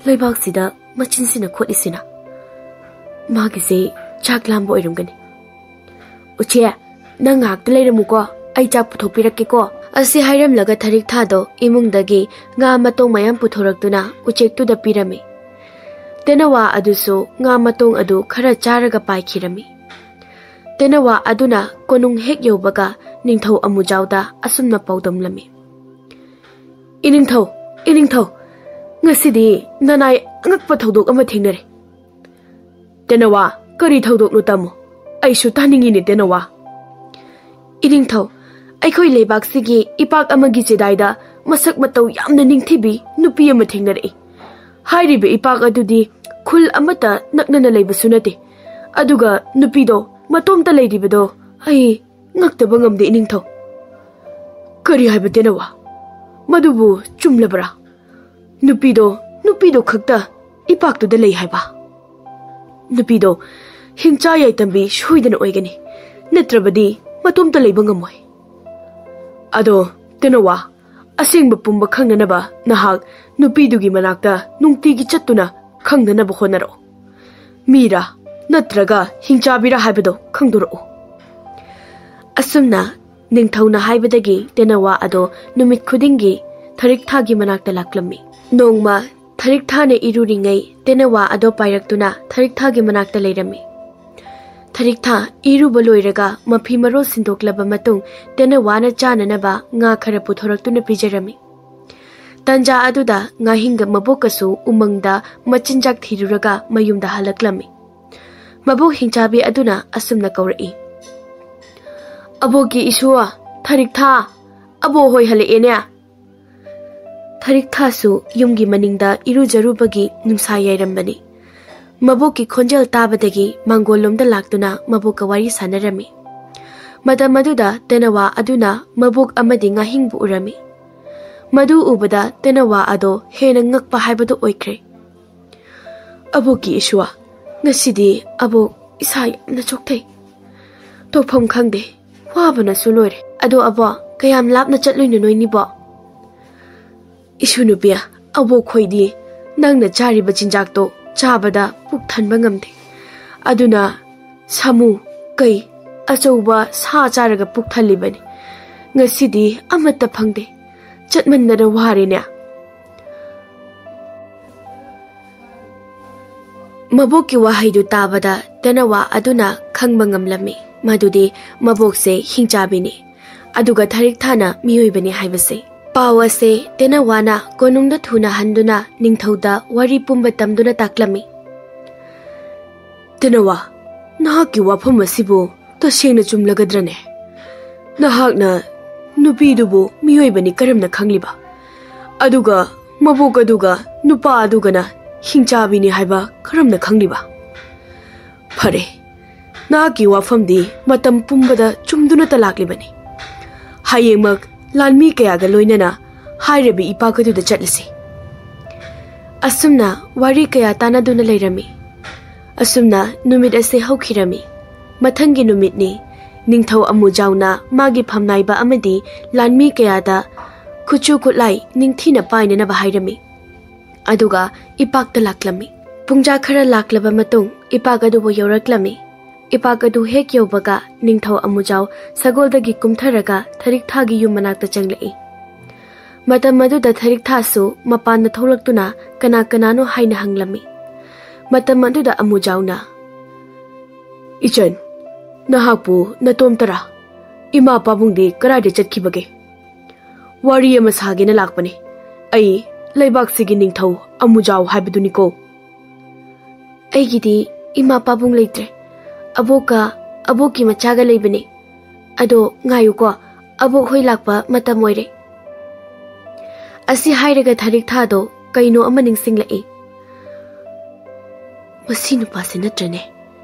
ꯂꯩꯕꯥꯛꯁꯤꯗ ꯃꯆꯤꯟꯁꯤꯅ ꯈꯣꯠꯂꯤꯁꯤꯅ? ꯃꯥꯒꯤꯁꯦ ꯆꯥꯛ ꯂꯥꯝꯕ ꯑꯣꯏꯔꯝꯒꯅꯤ꯫ ꯎꯆꯦ, ꯅꯪ ꯉꯥꯏꯍꯥꯛꯇ ꯂꯩꯔꯝꯃꯨꯀꯣ, ꯑꯩ ꯆꯥꯛ ꯄꯨꯊꯣꯛꯄꯤꯔꯛꯀꯦꯀꯣ"꯫ ꯑꯁꯤ ꯍꯥꯏꯔꯝꯂꯒ ꯊꯔꯤꯛ ꯊꯥꯗꯣ ꯏꯃꯨꯡꯗꯒꯤ ꯉꯥ ꯃꯇꯣꯡ ꯃꯌꯥꯝ ꯄꯨꯊꯣꯔꯛꯇꯨꯅ ꯎꯆꯦꯛꯇꯨꯗ ꯄꯤꯔꯝꯃꯤ꯫ ꯇꯦꯅꯋꯥ ꯑꯗꯨꯁꯨ ꯉꯥ ꯃꯇꯣꯡ ꯑꯗꯨ ꯈꯔ ꯆꯥꯔꯒ ꯄꯥꯏꯈꯤꯔꯝꯃꯤ꯫ ꯇꯦꯅꯋꯥ ꯑꯗꯨꯅ ꯀꯣꯅꯨꯡ ꯍꯦꯛ ꯌꯧꯕꯒ ꯅꯤꯡꯊꯧ ꯑꯃꯨꯖꯥꯎꯗ ꯑꯁꯨꯝꯅ ꯄꯥꯎꯗꯝꯂꯝꯃꯤ, "ꯏꯅꯤꯡꯊꯧ, ꯏꯅꯤꯡꯊꯧ, ꯉꯁꯤꯗꯤ ꯅꯅꯥꯏ ꯑꯉꯛꯄ ꯊꯧꯗꯣꯛ ꯑꯃ ꯊꯦꯡꯅꯔꯦ"꯫ "ꯇꯦꯅꯋꯥ, ꯀꯔꯤ ꯊꯧꯗꯣꯛꯅꯣ ꯇꯥꯃꯣ? ꯑꯩꯁꯨ ꯇꯥꯅꯤꯡꯉꯤꯅꯦ ꯇꯦꯅꯋꯥ"꯫ "ꯏꯅꯤꯡꯊꯧ, ꯑꯩꯈꯣꯏ ꯂꯩꯕꯥꯛꯁꯤꯒꯤ ꯏꯄꯥꯛ ꯑꯃꯒꯤ ꯆꯤꯗꯥꯏꯗ ꯃꯁꯛ ꯃꯇꯧ ꯌꯥꯝꯅ ꯅꯤꯡꯊꯤꯕꯤ ꯅꯨꯄꯤ ꯑꯃ ꯊꯦꯡꯅꯔꯛꯏ꯫ ꯍꯥꯏꯔꯤꯕ ꯏꯄꯥꯛ ꯑꯗꯨꯗꯤ ꯈꯨꯜ ꯑꯃꯠꯇ ꯅꯛꯅꯅ ꯂꯩꯕꯁꯨ ꯅꯠꯇꯦ꯫ ꯑꯗꯨꯒ ꯅꯨꯄꯤꯗꯣ ꯃꯇꯣꯝꯇ ꯂꯩꯔꯤꯕꯗꯣ ꯑꯩ ꯉꯛꯇꯕ ꯉꯝꯗꯦ ꯏꯅꯤꯡꯊꯧ"꯫ "ꯀꯔꯤ ꯍꯥꯏꯕ ꯇꯦꯅꯋꯥ? ꯃꯗꯨꯕꯨ ꯆꯨꯝꯂꯕ꯭ꯔꯥ? ꯅꯨꯄꯤꯗꯣ, ꯅꯨꯄꯤꯗꯣ ꯈꯛꯇ ꯏꯄꯥꯛꯇꯨꯗ ꯂꯩ ꯍꯥꯏꯕ? ꯅꯨꯄꯤꯗꯣ ꯍꯤꯡꯆꯥ ꯌꯥꯏꯇꯝꯕꯤ ꯁꯣꯏꯗꯅ ꯑꯣꯏꯒꯅꯤ, ꯅꯠꯇ꯭ꯔꯕꯗꯤ ꯃꯇꯣꯝꯇ ꯂꯩꯕ ꯉꯝꯃꯣꯏ꯫ ꯑꯗꯣ ꯇꯦꯅꯋꯥ, ꯑꯁꯦꯡꯕ ꯄꯨꯝꯕ ꯈꯪꯅꯅꯕ ꯅꯍꯥꯛ ꯅꯨꯄꯤꯗꯨꯒꯤ ꯃꯅꯥꯛꯇ ꯅꯨꯡꯇꯤꯒꯤ ꯆꯠꯇꯨꯅ ꯈꯪꯅꯅꯕ ꯍꯣꯠꯅꯔꯛꯎ꯫ ꯃꯤꯔꯥ ꯅꯠꯇ꯭ꯔꯒ ꯍꯤꯡꯆꯥꯕꯤꯔꯥ ꯍꯥꯏꯕꯗꯣ ꯈꯪꯗꯣꯔꯛꯎ"꯫ ꯑꯁꯨꯝꯅ ꯅꯤꯡꯊꯧꯅ ꯍꯥꯏꯕꯗꯒꯤ ꯇꯦꯅꯋꯥ ꯑꯗꯣ ꯅꯨꯃꯤꯠ ꯈꯨꯗꯤꯡꯒꯤ ꯊꯔꯤꯛ ꯊꯥꯒꯤ ꯃꯅꯥꯛꯇ ꯂꯥꯛꯂꯝꯃꯤ꯫ ꯅꯣꯡꯃ ꯊꯔꯤꯛ ꯊꯥꯅ ꯏꯔꯨꯔꯤꯉꯩ ꯇꯦꯅꯋꯥ ꯑꯗꯣ ꯄꯥꯏꯔꯛꯇꯨꯅ ꯊꯔꯤꯛ ꯊꯥꯒꯤ ꯃꯅꯥꯛꯇ ꯂꯩꯔꯝꯃꯤ꯫ ꯊꯔꯤꯛ ꯊꯥ ꯏꯔꯨꯕ ꯂꯣꯏꯔꯒ ꯃꯐꯤ ꯃꯔꯣꯜ ꯁꯤꯟꯗꯣꯛꯂꯕ ꯃꯇꯨꯡ ꯇꯦꯅꯋꯥꯅ ꯆꯥꯅꯅꯕ ꯉꯥ ꯈꯔ ꯄꯨꯊꯣꯔꯛꯇꯨꯅ ꯄꯤꯖꯔꯝꯃꯤ꯫ ꯇꯟꯖꯥ ꯑꯗꯨꯗ ꯉꯥꯍꯤꯡꯒ ꯃꯕꯣꯛꯀꯁꯨ ꯎꯃꯪꯗ ꯃꯆꯤꯟꯖꯥꯛ ꯊꯤꯔꯨꯔꯒ ꯃꯌꯨꯝꯗ ꯍꯜꯂꯛꯂꯝꯃꯤ꯫ ꯃꯕꯣꯛ ꯍꯤꯡꯆꯥꯕꯤ ꯑꯗꯨꯅ ꯑꯁꯨꯝꯅ ꯀꯧꯔꯛꯏ, "ꯑꯕꯣꯛꯀꯤ ꯏꯁꯨ, ꯊꯔꯤꯛ ꯊꯥ, ꯑꯕꯣꯛ ꯍꯣꯏ ꯍꯜꯂꯛꯑꯦꯅꯦ"꯫ ꯊꯔꯤꯛ ꯊꯥꯁꯨ ꯌꯨꯝꯒꯤ ꯃꯅꯤꯡꯗ ꯏꯔꯨꯖꯔꯨꯕꯒꯤ ꯅꯨꯡꯁꯥ ꯌꯥꯏꯔꯝꯕꯅꯤ꯫ ꯃꯕꯣꯛꯀꯤ ꯈꯣꯟꯖꯦꯜ ꯇꯥꯕꯗꯒꯤ ꯃꯥꯡꯒꯣꯜꯂꯣꯝꯗ ꯂꯥꯛꯇꯨꯅ ꯃꯕꯣꯛꯀ ꯋꯥꯔꯤ ꯁꯥꯟꯅꯔꯝꯃꯤ꯫ ꯃꯇꯝ ꯑꯗꯨꯗ ꯇꯦꯅꯋꯥ ꯑꯗꯨꯅ ꯃꯕꯣꯛ ꯑꯃꯗꯤ ꯉꯥꯍꯤꯡꯕꯨ ꯎꯔꯝꯃꯤ꯫ ꯃꯗꯨ ꯎꯕꯗ ꯇꯦꯅꯋꯥ ꯑꯗꯣ ꯍꯦꯟꯅ ꯉꯛꯄ ꯍꯥꯏꯕꯗꯨ ꯑꯣꯏꯈ꯭ꯔꯦ꯫ "ꯑꯕꯣꯛꯀꯤ ꯏꯁꯨꯋꯥ, ꯉꯁꯤꯗꯤ ꯑꯕꯣꯛ ꯏꯁꯥ ꯌꯥꯝꯅ ꯆꯣꯛꯊꯩ꯫ ꯇꯧꯐꯝ ꯈꯪꯗꯦ, ꯋꯥꯕꯅꯁꯨ ꯂꯣꯏꯔꯦ꯫ ꯑꯗꯣ ꯑꯕꯣꯛ, ꯀꯌꯥꯝ ꯂꯥꯞꯅ ꯆꯠꯂꯨꯏꯅꯣ ꯅꯣꯏꯅꯤꯕꯣ?" "ꯏꯁꯨ ꯅꯨꯄꯤ, ꯑꯕꯣꯛ ꯈꯣꯏꯗꯤ ꯅꯪꯅ ꯆꯥꯔꯤꯕ ꯆꯤꯟꯖꯥꯛꯇꯣ ꯆꯥꯕꯗ ꯄꯨꯛ ꯊꯟꯕ ꯉꯝꯗꯦ꯫ ꯑꯗꯨꯅ ꯁꯥꯃꯨ, ꯀꯩ, ꯑꯆꯧꯕ ꯁꯥ ꯆꯥꯔꯒ ꯄꯨꯛ ꯊꯜꯂꯤꯕꯅꯤ꯫ ꯉꯁꯤꯗꯤ ꯑꯃꯠꯇ ꯐꯪꯗꯦ꯫ ꯆꯠꯃꯟꯗꯅ ꯋꯥꯔꯦꯅꯦ꯫" ꯃꯕꯣꯛꯀꯤ ꯋꯥꯍꯩꯗꯨ ꯇꯥꯕꯗ ꯇꯦꯅꯋꯥ ꯑꯗꯨꯅ ꯈꯪꯕ ꯉꯝꯂꯝꯃꯤ ꯃꯗꯨꯗꯤ ꯃꯕꯣꯛꯁꯦ ꯍꯤꯡꯆꯥꯕꯤꯅꯤ, ꯑꯗꯨꯒ ꯊꯔꯤꯛ ꯊꯥꯅ ꯃꯤꯑꯣꯏꯕꯅꯤ ꯍꯥꯏꯕꯁꯦ꯫ ꯄꯥꯎ ꯑꯁꯦ ꯇꯦꯅꯋꯥꯅ ꯀꯣꯅꯨꯡꯗ ꯊꯨꯅ ꯍꯟꯗꯨꯅ ꯅꯤꯡꯊꯧꯗ ꯋꯥꯔꯤ ꯄꯨꯝꯕ ꯇꯝꯗꯨꯅ ꯇꯥꯛꯂꯝꯃꯤ꯫ "ꯇꯦꯅꯋꯥ, ꯅꯍꯥꯛꯀꯤ ꯋꯥꯐꯝ ꯑꯁꯤꯕꯨ ꯇꯁꯦꯡꯅ ꯆꯨꯝꯂꯒꯗ꯭ꯔꯅꯦ? ꯅꯍꯥꯛꯅ ꯅꯨꯄꯤꯗꯨꯕꯨ ꯃꯤꯑꯣꯏꯕꯅꯤ ꯀꯔꯝꯅ ꯈꯪꯂꯤꯕ? ꯑꯗꯨꯒ ꯃꯕꯣꯛ ꯑꯗꯨꯒ ꯅꯨꯄꯥ ꯑꯗꯨꯒꯅ ꯍꯤꯡꯆꯥꯕꯤꯅꯤ ꯍꯥꯏꯕ ꯀꯔꯝꯅ ꯈꯪꯂꯤꯕ? ꯐꯔꯦ, ꯅꯍꯥꯛꯀꯤ ꯋꯥꯐꯝꯗꯤ ꯃꯇꯝ ꯄꯨꯝꯕꯗ ꯆꯨꯝꯗꯨꯅꯇ ꯂꯥꯛꯂꯤꯕꯅꯤ꯫ ꯍꯌꯦꯡꯃꯛ ꯂꯥꯟꯃꯤ ꯀꯌꯥꯒ ꯂꯣꯏꯅꯅ ꯍꯥꯏꯔꯤꯕ ꯏꯄꯥꯛ ꯑꯗꯨꯗ ꯆꯠꯂꯁꯤ꯫" ꯑꯁꯨꯝꯅ ꯋꯥꯔꯤ ꯀꯌꯥ ꯇꯥꯟꯅꯗꯨꯅ ꯂꯩꯔꯝꯃꯤ꯫ ꯑꯁꯨꯝꯅ ꯅꯨꯃꯤꯠ ꯑꯁꯤ ꯍꯧꯈꯤꯔꯝꯃꯤ꯫ ꯃꯊꯪꯒꯤ ꯅꯨꯃꯤꯠꯅꯤ꯫ ꯅꯤꯡꯊꯧ ꯑꯃꯨꯖꯥꯎꯅ ꯃꯥꯒꯤ ꯐꯝꯅꯥꯏꯕ ꯑꯃꯗꯤ ꯂꯥꯟꯃꯤ ꯀꯌꯥꯗ ꯈꯨꯠꯁꯨ ꯈꯨꯠꯂꯥꯏ ꯅꯤꯡꯊꯤꯅ ꯄꯥꯏꯅꯅꯕ ꯍꯥꯏꯔꯝꯃꯤ꯫ ꯑꯗꯨꯒ ꯏꯄꯥꯛꯇ ꯂꯥꯛꯂꯝꯃꯤ꯫ ꯄꯨꯡꯖꯥ ꯈꯔ ꯂꯥꯛꯂꯕ ꯃꯇꯨꯡ ꯏꯄꯥꯛ ꯑꯗꯨꯕꯨ ꯌꯧꯔꯛꯂꯝꯃꯤ꯫ ꯏꯄꯥꯛ ꯑꯗꯨ ꯍꯦꯛ ꯌꯧꯕꯒ ꯅꯤꯡꯊꯧ ꯑꯃꯨꯖꯥꯎ ꯁꯒꯣꯜꯗꯒꯤ ꯀꯨꯝꯊꯔꯒ ꯊꯔꯤꯛꯊꯥꯒꯤ ꯌꯨꯝ ꯃꯅꯥꯛꯇ ꯆꯪꯂꯛꯏ꯫ ꯃꯇꯝ ꯑꯗꯨꯗ ꯊꯔꯤꯛꯊꯥꯁꯨ ꯃꯄꯥꯟꯗ ꯊꯣꯛꯂꯛꯇꯨꯅ ꯀꯅꯥ ꯀꯅꯥꯅꯣ ꯍꯥꯏꯅ ꯍꯪꯂꯝꯃꯤ꯫ ꯃꯇꯝ ꯑꯗꯨꯗ ꯑꯃꯨꯖꯥꯎꯅ, "ꯏꯆꯟ, ꯅꯍꯥꯛꯄꯨ ꯅꯇꯣꯝꯇꯔꯥ? ꯏꯃꯥ ꯄꯥꯕꯨꯡꯗꯤ ꯀꯗꯥꯏꯗ ꯆꯠꯈꯤꯕꯒꯦ? ꯋꯥꯔꯤ ꯑꯃ ꯁꯥꯒꯦꯅ ꯂꯥꯛꯄꯅꯦ꯫ ꯑꯩ ꯂꯩꯕꯥꯛꯁꯤꯒꯤ ꯅꯤꯡꯊꯧ ꯑꯃꯨꯖꯥꯎ ꯍꯥꯏꯕꯗꯨꯅꯤꯀꯣ꯫" "ꯑꯩꯒꯤꯗꯤ ꯏꯃꯥ ꯄꯥꯕꯨꯡ ꯂꯩꯇ꯭ꯔꯦ꯫ ꯑꯕꯣꯛꯀ ꯑꯕꯣꯛꯀꯤ ꯃꯆꯥꯒ ꯂꯩꯕꯅꯦ꯫ ꯑꯗꯣ ꯉꯥꯏꯌꯨꯀꯣ, ꯑꯕꯣꯛ ꯍꯣꯏ ꯂꯥꯛꯄ ꯃꯇꯝ ꯑꯣꯏꯔꯦ꯫" ꯑꯁꯤ ꯍꯥꯏꯔꯒ ꯊꯔꯤꯛ ꯊꯥꯗꯣ ꯀꯩꯅꯣ ꯑꯃ ꯅꯤꯡꯁꯤꯡꯂꯛꯏ꯫ "ꯃꯁꯤ ꯅꯨꯄꯥꯁꯤ ꯅꯠꯇ꯭ꯔꯅꯦ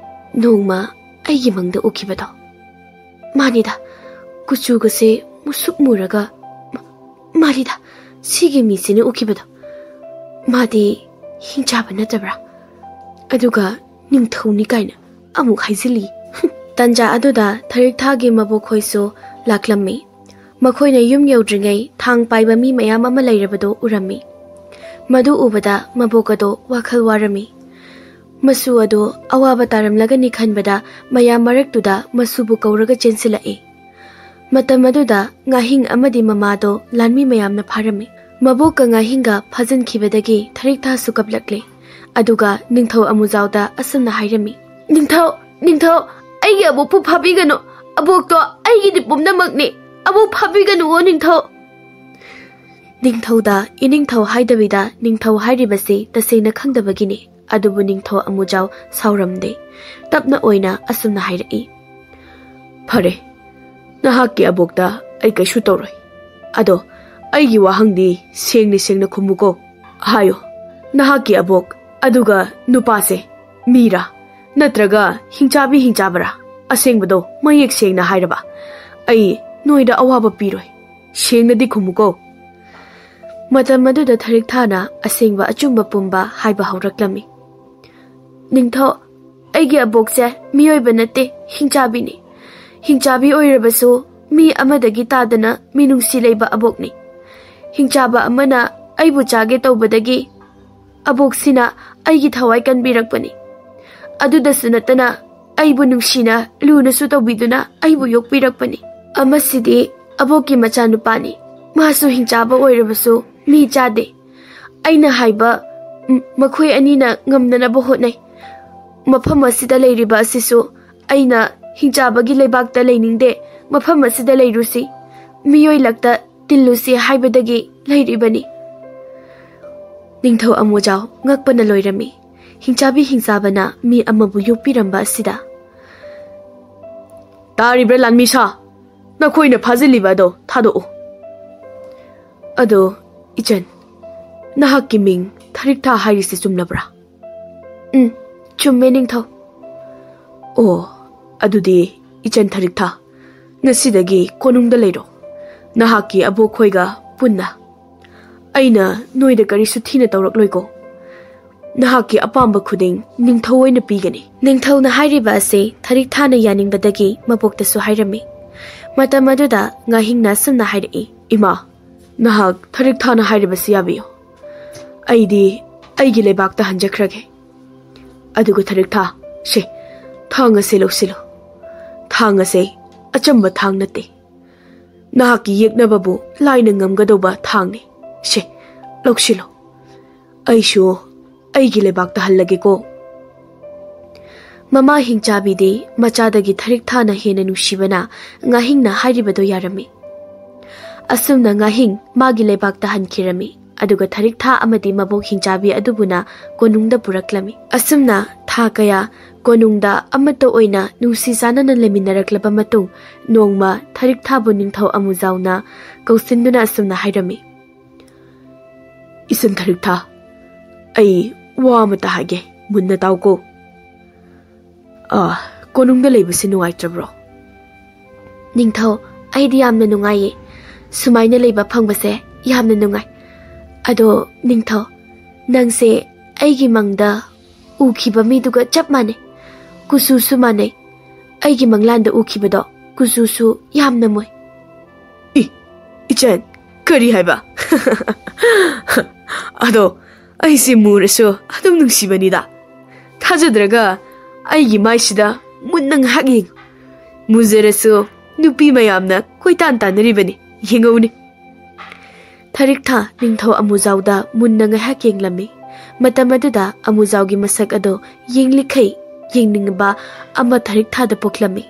ꯅꯣꯡꯃ ꯑꯩꯒꯤ ꯃꯪꯗ ꯎꯈꯤꯕꯗꯣ? ꯃꯥꯅꯤꯗ, ꯀꯨꯆꯨꯒꯁꯦ ꯃꯨꯁꯨꯛ ꯃꯨꯔꯒ, ꯃ-, ꯃꯥꯅꯤꯗ, ꯁꯤꯒꯤ ꯃꯤꯁꯤꯅ ꯎꯈꯤꯕꯗꯣ꯫ ꯃꯥꯗꯤ ꯍꯤꯡꯆꯥꯕ ꯅꯠꯇꯕ꯭ꯔꯥ?" ꯑꯗꯨꯒ ꯅꯤꯡꯊꯧꯅꯤ ꯀꯥꯏꯅ ꯑꯃꯨꯛ ꯍꯥꯏꯖꯤꯜꯂꯤ꯫ ꯇꯟꯖꯥ ꯑꯗꯨꯗ ꯊꯔꯤꯛꯊꯥꯒꯤ ꯃꯕꯣꯛꯈꯣꯏꯁꯨ ꯂꯥꯛꯂꯝꯃꯤ꯫ ꯃꯈꯣꯏꯅ ꯌꯨꯝ ꯌꯧꯗ꯭ꯔꯤꯉꯩ ꯊꯥꯡ ꯄꯥꯏꯕ ꯃꯤ ꯃꯌꯥꯝ ꯑꯃ ꯂꯩꯔꯕꯗꯨ ꯎꯔꯝꯃꯤ꯫ ꯃꯗꯨ ꯎꯕꯗ ꯃꯕꯣꯛ ꯑꯗꯣ ꯋꯥꯈꯜ ꯋꯥꯔꯝꯃꯤ꯫ ꯃꯁꯨ ꯑꯗꯣ ꯑꯋꯥꯕ ꯇꯥꯔꯝꯂꯒꯅꯤ ꯈꯟꯕꯗ ꯃꯌꯥꯝ ꯃꯔꯛꯇꯨꯗ ꯃꯁꯨꯕꯨ ꯀꯧꯔꯒ ꯆꯦꯟꯁꯤꯜꯂꯛꯏ꯫ ꯃꯇꯝ ꯑꯗꯨꯗ ꯉꯥꯍꯤꯡ ꯑꯃꯗꯤ ꯃꯃꯥꯗꯣ ꯂꯥꯟꯃꯤ ꯃꯌꯥꯝꯅ ꯐꯥꯔꯝꯃꯤ꯫ ꯃꯕꯣꯛꯀ ꯉꯥꯍꯤꯡꯒ ꯐꯥꯖꯤꯟꯈꯤꯕꯗꯒꯤ ꯊꯔꯤꯛꯊꯥꯁꯨ ꯀꯞꯂꯛꯂꯦ꯫ ꯑꯗꯨꯒ ꯅꯤꯡꯊꯧ ꯑꯃꯨꯖꯥꯎꯗ ꯑꯁꯨꯝꯅ ꯍꯥꯏꯔꯝꯃꯤ, "ꯅꯤꯡꯊꯧ, ꯅꯤꯡꯊꯧ, ꯑꯩꯒꯤ ꯑꯕꯣꯛꯄꯨ ꯐꯥꯕꯤꯒꯅꯨ꯫ ꯑꯕꯣꯛꯇꯣ ꯑꯩꯒꯤꯗꯤ ꯄꯨꯝꯅꯃꯛꯅꯤ꯫ ꯑꯕꯣꯛ ꯐꯥꯕꯤꯒꯅꯨꯑꯣ ꯅꯤꯡꯊꯧ꯫" ꯅꯤꯡꯊꯧꯗ ꯏꯅꯤꯡꯊꯧ ꯍꯥꯏꯗꯕꯤꯗ ꯅꯤꯡꯊꯧ ꯍꯥꯏꯔꯤꯕꯁꯤ ꯇꯁꯦꯡꯅ ꯈꯪꯗꯕꯒꯤꯅꯤ꯫ ꯑꯗꯨꯕꯨ ꯅꯤꯡꯊꯧ ꯑꯃꯨꯖꯥꯎ ꯁꯥꯎꯔꯝꯗꯦ꯫ ꯇꯞꯅ ꯑꯣꯏꯅ ꯑꯁꯨꯝꯅ ꯍꯥꯏꯔꯛꯏ, "ꯐꯔꯦ, ꯅꯍꯥꯛꯀꯤ ꯑꯕꯣꯛꯇ ꯑꯩ ꯀꯩꯁꯨ ꯇꯧꯔꯣꯏ꯫ ꯑꯗꯣ ꯑꯩꯒꯤ ꯋꯥꯍꯪꯗꯤ ꯁꯦꯡꯅ ꯁꯦꯡꯅ ꯈꯨꯝꯃꯨꯀꯣ꯫ ꯍꯥꯏꯌꯣ, ꯅꯍꯥꯛꯀꯤ ꯑꯕꯣꯛ ꯑꯗꯨꯒ ꯅꯨꯄꯥꯁꯦ ꯃꯤꯔꯥ ꯅꯠꯇ꯭ꯔꯒ ꯍꯤꯡꯆꯥꯕꯤ ꯍꯤꯡꯆꯥꯕꯔꯥ? ꯑꯁꯦꯡꯕꯗꯣ ꯃꯌꯦꯛ ꯁꯦꯡꯅ ꯍꯥꯏꯔꯕ ꯑꯩ ꯅꯣꯏꯗ ꯑꯋꯥꯕ ꯄꯤꯔꯣꯏ꯫ ꯁꯦꯡꯅꯗꯤ ꯈꯨꯝꯃꯨꯀꯣ꯫" ꯃꯇꯝ ꯑꯗꯨꯗ ꯊꯔꯤꯛꯊꯥꯅ ꯑꯁꯦꯡꯕ ꯑꯆꯨꯝꯕ ꯄꯨꯝꯕ ꯍꯥꯏꯕ ꯍꯧꯔꯛꯂꯝꯃꯤ꯫ "ꯅꯤꯡꯊꯧ, ꯑꯩꯒꯤ ꯑꯕꯣꯛꯁꯦ ꯃꯤꯑꯣꯏꯕ ꯅꯠꯇꯦ, ꯍꯤꯡꯆꯥꯕꯤꯅꯤ꯫ ꯍꯤꯡꯆꯥꯕꯤ ꯑꯣꯏꯔꯕꯁꯨ ꯃꯤ ꯑꯃꯗꯒꯤ ꯇꯥꯗꯅ ꯃꯤꯅꯨꯡꯁꯤ ꯂꯩꯕ ꯑꯕꯣꯛꯅꯤ꯫ ꯍꯤꯡꯆꯥꯕ ꯑꯃꯅ ꯑꯩꯕꯨ ꯆꯥꯒꯦ ꯇꯧꯕꯗꯒꯤ ꯑꯕꯣꯛꯁꯤꯅ ꯑꯩꯒꯤ ꯊꯋꯥꯏ ꯀꯟꯕꯤꯔꯛꯄꯅꯤ꯫ ꯑꯗꯨꯗꯁꯨ ꯅꯠꯇꯅ ꯑꯩꯕꯨ ꯅꯨꯡꯁꯤꯅ ꯂꯨꯅꯁꯨ ꯇꯧꯕꯤꯗꯨꯅ ꯑꯩꯕꯨ ꯌꯣꯛꯄꯤꯔꯛꯄꯅꯤ꯫ ꯑꯃꯁꯤꯗꯤ ꯑꯕꯣꯛꯀꯤ ꯃꯆꯥꯅꯨꯄꯥꯅꯤ꯫ ꯃꯥꯁꯨ ꯍꯤꯡꯆꯥꯕ ꯑꯣꯏꯔꯕꯁꯨ ꯃꯤ ꯆꯥꯗꯦ꯫ ꯑꯩꯅ ꯍꯥꯏꯕ ꯃꯈꯣꯏ ꯑꯅꯤꯅ ꯉꯝꯅꯅꯕ ꯍꯣꯠꯅꯩ꯫ ꯃꯐꯝ ꯑꯁꯤꯗ ꯂꯩꯔꯤꯕ ꯑꯁꯤꯁꯨ ꯑꯩꯅ ꯍꯤꯡꯆꯥꯕꯒꯤ ꯂꯩꯕꯥꯛꯇ ꯂꯩꯅꯤꯡꯗꯦ꯫ ꯃꯐꯝ ꯑꯁꯤꯗ ꯂꯩꯔꯨꯁꯤ, ꯃꯤꯑꯣꯏ ꯂꯛꯇ ꯇꯤꯜꯂꯨꯁꯤ ꯍꯥꯏꯕꯗꯒꯤ ꯂꯩꯔꯤꯕꯅꯤ꯫" ꯅꯤꯡꯊꯧ ꯑꯃꯨꯖꯥꯎ ꯉꯛꯄꯅ ꯂꯣꯏꯔꯝꯃꯤ꯫ ꯍꯤꯡꯆꯥꯕꯤ ꯍꯤꯡꯆꯥꯕꯅ ꯃꯤ ꯑꯃꯕꯨ ꯌꯣꯛꯄꯤꯔꯝꯕ ꯑꯁꯤꯗ꯫ "ꯇꯥꯔꯤꯕ꯭ꯔꯥ ꯂꯥꯟꯃꯤ ꯁꯥ? ꯅꯈꯣꯏꯅ ꯐꯥꯖꯤꯜꯂꯤꯕ ꯑꯗꯣ ꯊꯥꯗꯣꯛꯎ꯫ ꯑꯗꯣ ꯏꯆꯟ, ꯅꯍꯥꯛꯀꯤ ꯃꯤꯡ ꯊꯔꯤꯛꯊꯥ ꯍꯥꯏꯔꯤꯁꯤ ꯆꯨꯝꯂꯕ꯭ꯔꯥ?" "ꯎꯝ, ꯆꯨꯝꯃꯦ ꯅꯤꯡꯊꯧ꯫" "ꯑꯣ, ꯑꯗꯨꯗꯤ ꯏꯆꯟ ꯊꯔꯤꯛꯊꯥ, ꯉꯁꯤꯗꯒꯤ ꯀꯣꯅꯨꯡꯗ ꯂꯩꯔꯣ, ꯅꯍꯥꯛꯀꯤ ꯑꯕꯣꯛꯈꯣꯏꯒ ꯄꯨꯟꯅ꯫ ꯑꯩꯅ ꯅꯣꯏꯗ ꯀꯔꯤꯁꯨ ꯊꯤꯅ ꯇꯧꯔꯛꯂꯣꯏꯀꯣ꯫ ꯅꯍꯥꯛꯀꯤ ꯑꯄꯥꯝꯕ ꯈꯨꯗꯤꯡ ꯅꯤꯡꯊꯧ ꯑꯣꯏꯅ ꯄꯤꯒꯅꯤ꯫ ꯅꯤꯡꯊꯧꯅ ꯍꯥꯏꯔꯤꯕ ꯑꯁꯤ ꯊꯔꯤꯛꯊꯥꯅ ꯌꯥꯅꯤꯡꯕꯗꯒꯤ ꯃꯕꯣꯛꯇꯁꯨ ꯍꯥꯏꯔꯝꯃꯤ꯫ ꯃꯇꯝ ꯑꯗꯨꯗ ꯉꯥꯍꯤꯡꯅ ꯑꯁꯨꯝꯅ ꯍꯥꯏꯔꯛꯏ, "ꯏꯃꯥ, ꯅꯍꯥꯛ ꯊꯔꯤꯛꯊꯥꯅ ꯍꯥꯏꯔꯤꯕꯁꯤ ꯌꯥꯕꯤꯌꯨ꯫ ꯑꯩꯗꯤ ꯑꯩꯒꯤ ꯂꯩꯕꯥꯛꯇ ꯍꯟꯖꯈ꯭ꯔꯒꯦ꯫ ꯑꯗꯨꯒ ꯊꯔꯤꯛꯊꯥ, ꯁꯦ, ꯊꯥꯡ ꯑꯁꯦ ꯂꯧꯁꯤꯜꯂꯨ꯫ ꯊꯥꯡ ꯑꯁꯦ ꯑꯆꯝꯕ ꯊꯥꯡ ꯅꯠꯇꯦ꯫ ꯅꯍꯥꯛꯀꯤ ꯌꯦꯛꯅꯕꯕꯨ ꯂꯥꯏꯅ ꯉꯝꯒꯗꯧꯕ ꯊꯥꯡꯅꯤ꯫ ꯁꯦ, ꯂꯧꯁꯤꯜꯂꯨ꯫ ꯑꯩꯁꯨ ꯑꯩꯒꯤ ꯂꯩꯕꯥꯛꯇ ꯍꯜꯂꯒꯦꯀꯣ꯫" ꯃꯃꯥ ꯍꯤꯡꯆꯥꯕꯤꯗꯤ ꯃꯆꯥꯗꯒꯤ ꯊꯔꯤꯛꯊꯥꯅ ꯍꯦꯟꯅ ꯅꯨꯡꯁꯤꯕꯅ ꯉꯥꯍꯤꯡꯅ ꯍꯥꯏꯔꯤꯕꯗꯣ ꯌꯥꯔꯝꯃꯤ꯫ ꯑꯁꯨꯝꯅ ꯉꯥꯍꯤꯡ ꯃꯥꯒꯤ ꯂꯩꯕꯥꯛꯇ ꯍꯟꯈꯤꯔꯝꯃꯤ꯫ ꯑꯗꯨꯒ ꯊꯔꯤꯛꯊꯥ ꯑꯃꯗꯤ ꯃꯕꯣꯛ ꯍꯤꯡꯆꯥꯕꯤ ꯑꯗꯨꯕꯨꯅ ꯀꯣꯅꯨꯡꯗ ꯄꯨꯔꯛꯂꯝꯃꯤ꯫ ꯑꯁꯨꯝꯅ ꯊꯥ ꯀꯌꯥ ꯀꯣꯅꯨꯡꯗ ꯑꯃꯠꯇ ꯑꯣꯏꯅ ꯅꯨꯡꯁꯤ ꯆꯥꯟꯅꯅ ꯂꯩꯃꯤꯟꯅꯔꯛꯂꯕ ꯃꯇꯨꯡ, ꯅꯣꯡꯃ ꯊꯔꯤꯛꯊꯥꯕꯨ ꯅꯤꯡꯊꯧ ꯑꯃꯨꯖꯥꯎꯅ ꯀꯧꯁꯤꯟꯗꯨꯅ ꯑꯁꯨꯝꯅ ꯍꯥꯏꯔꯝꯃꯤ, "ꯏꯆꯟ ꯊꯔꯤꯛꯊꯥ, ꯑꯩ ꯋꯥ ꯑꯃꯇ ꯍꯥꯏꯒꯦ, ꯃꯨꯟꯅ ꯇꯥꯎꯀꯣ꯫ ꯑꯥ, ꯀꯣꯅꯨꯡꯗ ꯂꯩꯕꯁꯤ ꯅꯨꯡꯉꯥꯏꯇ꯭ꯔꯕ꯭ꯔꯣ?" "ꯅꯤꯡꯊꯧ, ꯑꯩꯗꯤ ꯌꯥꯝꯅ ꯅꯨꯡꯉꯥꯏꯌꯦ꯫ ꯁꯨꯃꯥꯏꯅ ꯂꯩꯕ ꯐꯪꯕꯁꯦ ꯌꯥꯝꯅ ꯅꯨꯡꯉꯥꯏ꯫ ꯑꯗꯣ ꯅꯤꯡꯊꯧ, ꯅꯪꯁꯦ ꯑꯩꯒꯤ ꯃꯪꯗ ꯎꯈꯤꯕ ꯃꯤꯗꯨꯒ ꯆꯞ ꯃꯥꯟꯅꯩ꯫ ꯀꯨꯆꯨꯁꯨ ꯃꯥꯟꯅꯩ꯫ ꯑꯩꯒꯤ ꯃꯪꯂꯥꯟꯗ ꯎꯈꯤꯕꯗꯣ ꯀꯨꯆꯨꯁꯨ ꯌꯥꯝꯅ ꯃꯨꯏ꯫" "ꯏ, ꯏꯆꯟ, ꯀꯔꯤ ꯍꯥꯏꯕ?" "ꯑꯗꯣ ꯑꯩꯁꯦ ꯃꯨꯔꯁꯨ ꯑꯗꯨꯝ ꯅꯨꯡꯁꯤꯕꯅꯤꯗ꯫ ꯊꯥꯖꯗ꯭ꯔꯒ ꯑꯩꯒꯤ ꯃꯥꯏꯁꯤꯗ ꯃꯨꯟꯅ ꯉꯥꯏꯍꯥꯛ ꯌꯦꯡꯉꯨ꯫ ꯃꯨꯖꯔꯁꯨ ꯅꯨꯄꯤ ꯃꯌꯥꯝꯅ ꯀꯣꯏꯇꯥꯟ ꯇꯥꯟꯅꯔꯤꯕꯅꯤ, ꯌꯦꯡꯉꯧꯅꯦ꯫" ꯊꯔꯤꯛꯊꯥ ꯅꯤꯡꯊꯧ ꯑꯃꯨꯖꯥꯎꯗ ꯃꯨꯟꯅ ꯉꯥꯏꯍꯥꯛ ꯌꯦꯡꯂꯝꯃꯤ꯫ ꯃꯇꯝ ꯑꯗꯨꯗ ꯑꯃꯨꯖꯥꯎꯒꯤ ꯃꯁꯛ ꯑꯗꯣ ꯌꯦꯡꯂꯤꯈꯩ ꯌꯦꯡꯅꯤꯡꯕ ꯑꯃ ꯊꯔꯤꯛꯊꯥꯗ ꯄꯣꯛꯂꯝꯃꯤ꯫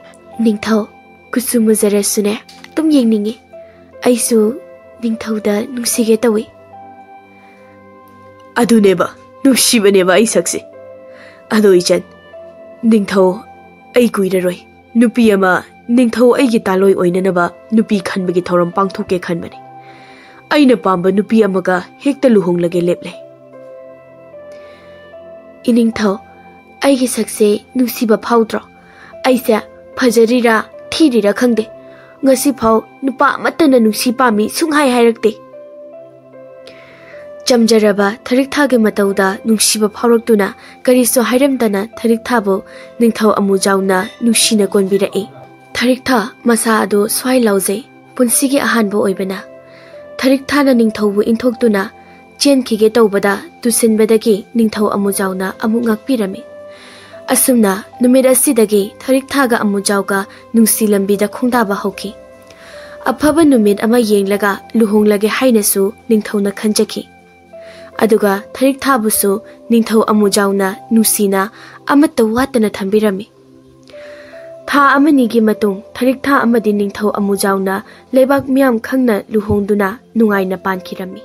"ꯅꯤꯡꯊꯧ, ꯀꯨꯆꯨ ꯃꯨꯖꯔꯁꯨꯅꯦ, ꯑꯗꯨꯝ ꯌꯦꯡꯅꯤꯡꯉꯤ꯫ ꯑꯩꯁꯨ ꯅꯤꯡꯊꯧꯗ ꯅꯨꯡꯁꯤꯒꯦ ꯇꯧꯏ꯫" "ꯑꯗꯨꯅꯦꯕ, ꯅꯨꯡꯁꯤꯕꯅꯦꯕ ꯑꯩ ꯁꯛꯁꯦ꯫ ꯑꯗꯣ ꯏꯆꯟ, ꯅꯤꯡꯊꯧ ꯑꯩ ꯀꯨꯏꯔꯔꯣꯏ꯫ ꯅꯨꯄꯤ ꯑꯃ ꯅꯤꯡꯊꯧ ꯑꯩꯒꯤ ꯇꯥꯂꯣꯏ ꯑꯣꯏꯅꯅꯕ ꯅꯨꯄꯤ ꯈꯟꯕꯒꯤ ꯊꯧꯔꯝ ꯄꯥꯡꯊꯣꯛꯀꯦ ꯈꯟꯕꯅꯤ꯫ ꯑꯩꯅ ꯄꯥꯝꯕ ꯅꯨꯄꯤ ꯑꯃꯒ ꯍꯦꯛꯇ ꯂꯨꯍꯣꯡꯂꯒꯦ ꯂꯦꯞꯂꯦ꯫" "ꯏꯅꯤꯡꯊꯧ, ꯑꯩꯒꯤ ꯁꯛꯁꯦ ꯅꯨꯡꯁꯤꯕ ꯐꯥꯎꯗ꯭ꯔꯣ? ꯑꯩꯁꯦ ꯐꯖꯔꯤꯔꯥ ꯊꯤꯔꯤꯔꯥ ꯈꯪꯗꯦ꯫ ꯉꯁꯤꯐꯥꯎ ꯅꯨꯄꯥ ꯑꯃꯠꯇꯅ ꯅꯨꯡꯁꯤ ꯄꯥꯝꯃꯤ ꯁꯨꯡꯍꯥꯏ ꯍꯥꯏꯔꯛꯇꯦ꯫" ꯆꯝꯖꯔꯕ ꯊꯔꯤꯛꯊꯥꯒꯤ ꯃꯇꯧꯗ ꯅꯨꯡꯁꯤꯕ ꯐꯥꯎꯔꯛꯇꯨꯅ ꯀꯔꯤꯁꯨ ꯍꯥꯏꯔꯝꯗꯅ ꯊꯔꯤꯛꯊꯥꯕꯨ ꯅꯤꯡꯊꯧ ꯑꯃꯨꯖꯥꯎꯅ ꯅꯨꯡꯁꯤꯅ ꯀꯣꯟꯕꯤꯔꯛꯏ꯫ ꯊꯔꯤꯛꯊꯥ ꯃꯁꯥ ꯑꯗꯨ ꯁ꯭ꯋꯥꯏ ꯂꯥꯎꯖꯩ, ꯄꯨꯟꯁꯤꯒꯤ ꯑꯍꯥꯟꯕ ꯑꯣꯏꯕꯅ꯫ ꯊꯔꯤꯛꯊꯥꯅ ꯅꯤꯡꯊꯧꯕꯨ ꯏꯟꯊꯣꯛꯇꯨꯅ ꯆꯦꯟꯈꯤꯒꯦ ꯇꯧꯕꯗ ꯇꯨꯁꯤꯟꯕꯗꯒꯤ ꯅꯤꯡꯊꯧ ꯑꯃꯨꯖꯥꯎꯅ ꯑꯃꯨꯛ ꯉꯥꯛꯄꯤꯔꯝꯃꯤ꯫ ꯑꯁꯨꯝꯅ ꯅꯨꯃꯤꯠ ꯑꯁꯤꯗꯒꯤ ꯊꯔꯤꯛꯊꯥꯒ ꯑꯃꯨꯖꯥꯎꯒ ꯅꯨꯡꯁꯤ ꯂꯝꯕꯤꯗ ꯈꯣꯡꯗꯥꯕ ꯍꯧꯈꯤ꯫ ꯑꯐꯕ ꯅꯨꯃꯤꯠ ꯑꯃ ꯌꯦꯡꯂꯒ ꯂꯨꯍꯣꯡꯂꯒꯦ ꯍꯥꯏꯅꯁꯨ ꯅꯤꯡꯊꯧꯅ ꯈꯟꯖꯈꯤ꯫ ꯑꯗꯨꯒ ꯊꯔꯤꯛꯊꯥꯕꯨꯁꯨ ꯅꯤꯡꯊꯧ ꯑꯃꯨꯖꯥꯎꯅ ꯅꯨꯡꯁꯤꯅ ꯑꯃꯠꯇ ꯋꯥꯠꯇꯅ ꯊꯝꯕꯤꯔꯝꯃꯤ꯫ ꯊꯥ ꯑꯃꯅꯤꯒꯤ ꯃꯇꯨꯡ ꯊꯔꯤꯛꯊꯥ ꯑꯃꯗꯤ ꯅꯤꯡꯊꯧ ꯑꯃꯨꯖꯥꯎꯅ ꯂꯩꯕꯥꯛ ꯃꯤꯌꯥꯝ ꯈꯪꯅ ꯂꯨꯍꯣꯡꯗꯨꯅ ꯅꯨꯡꯉꯥꯏꯅ ꯄꯥꯟꯈꯤꯔꯝꯃꯤ꯫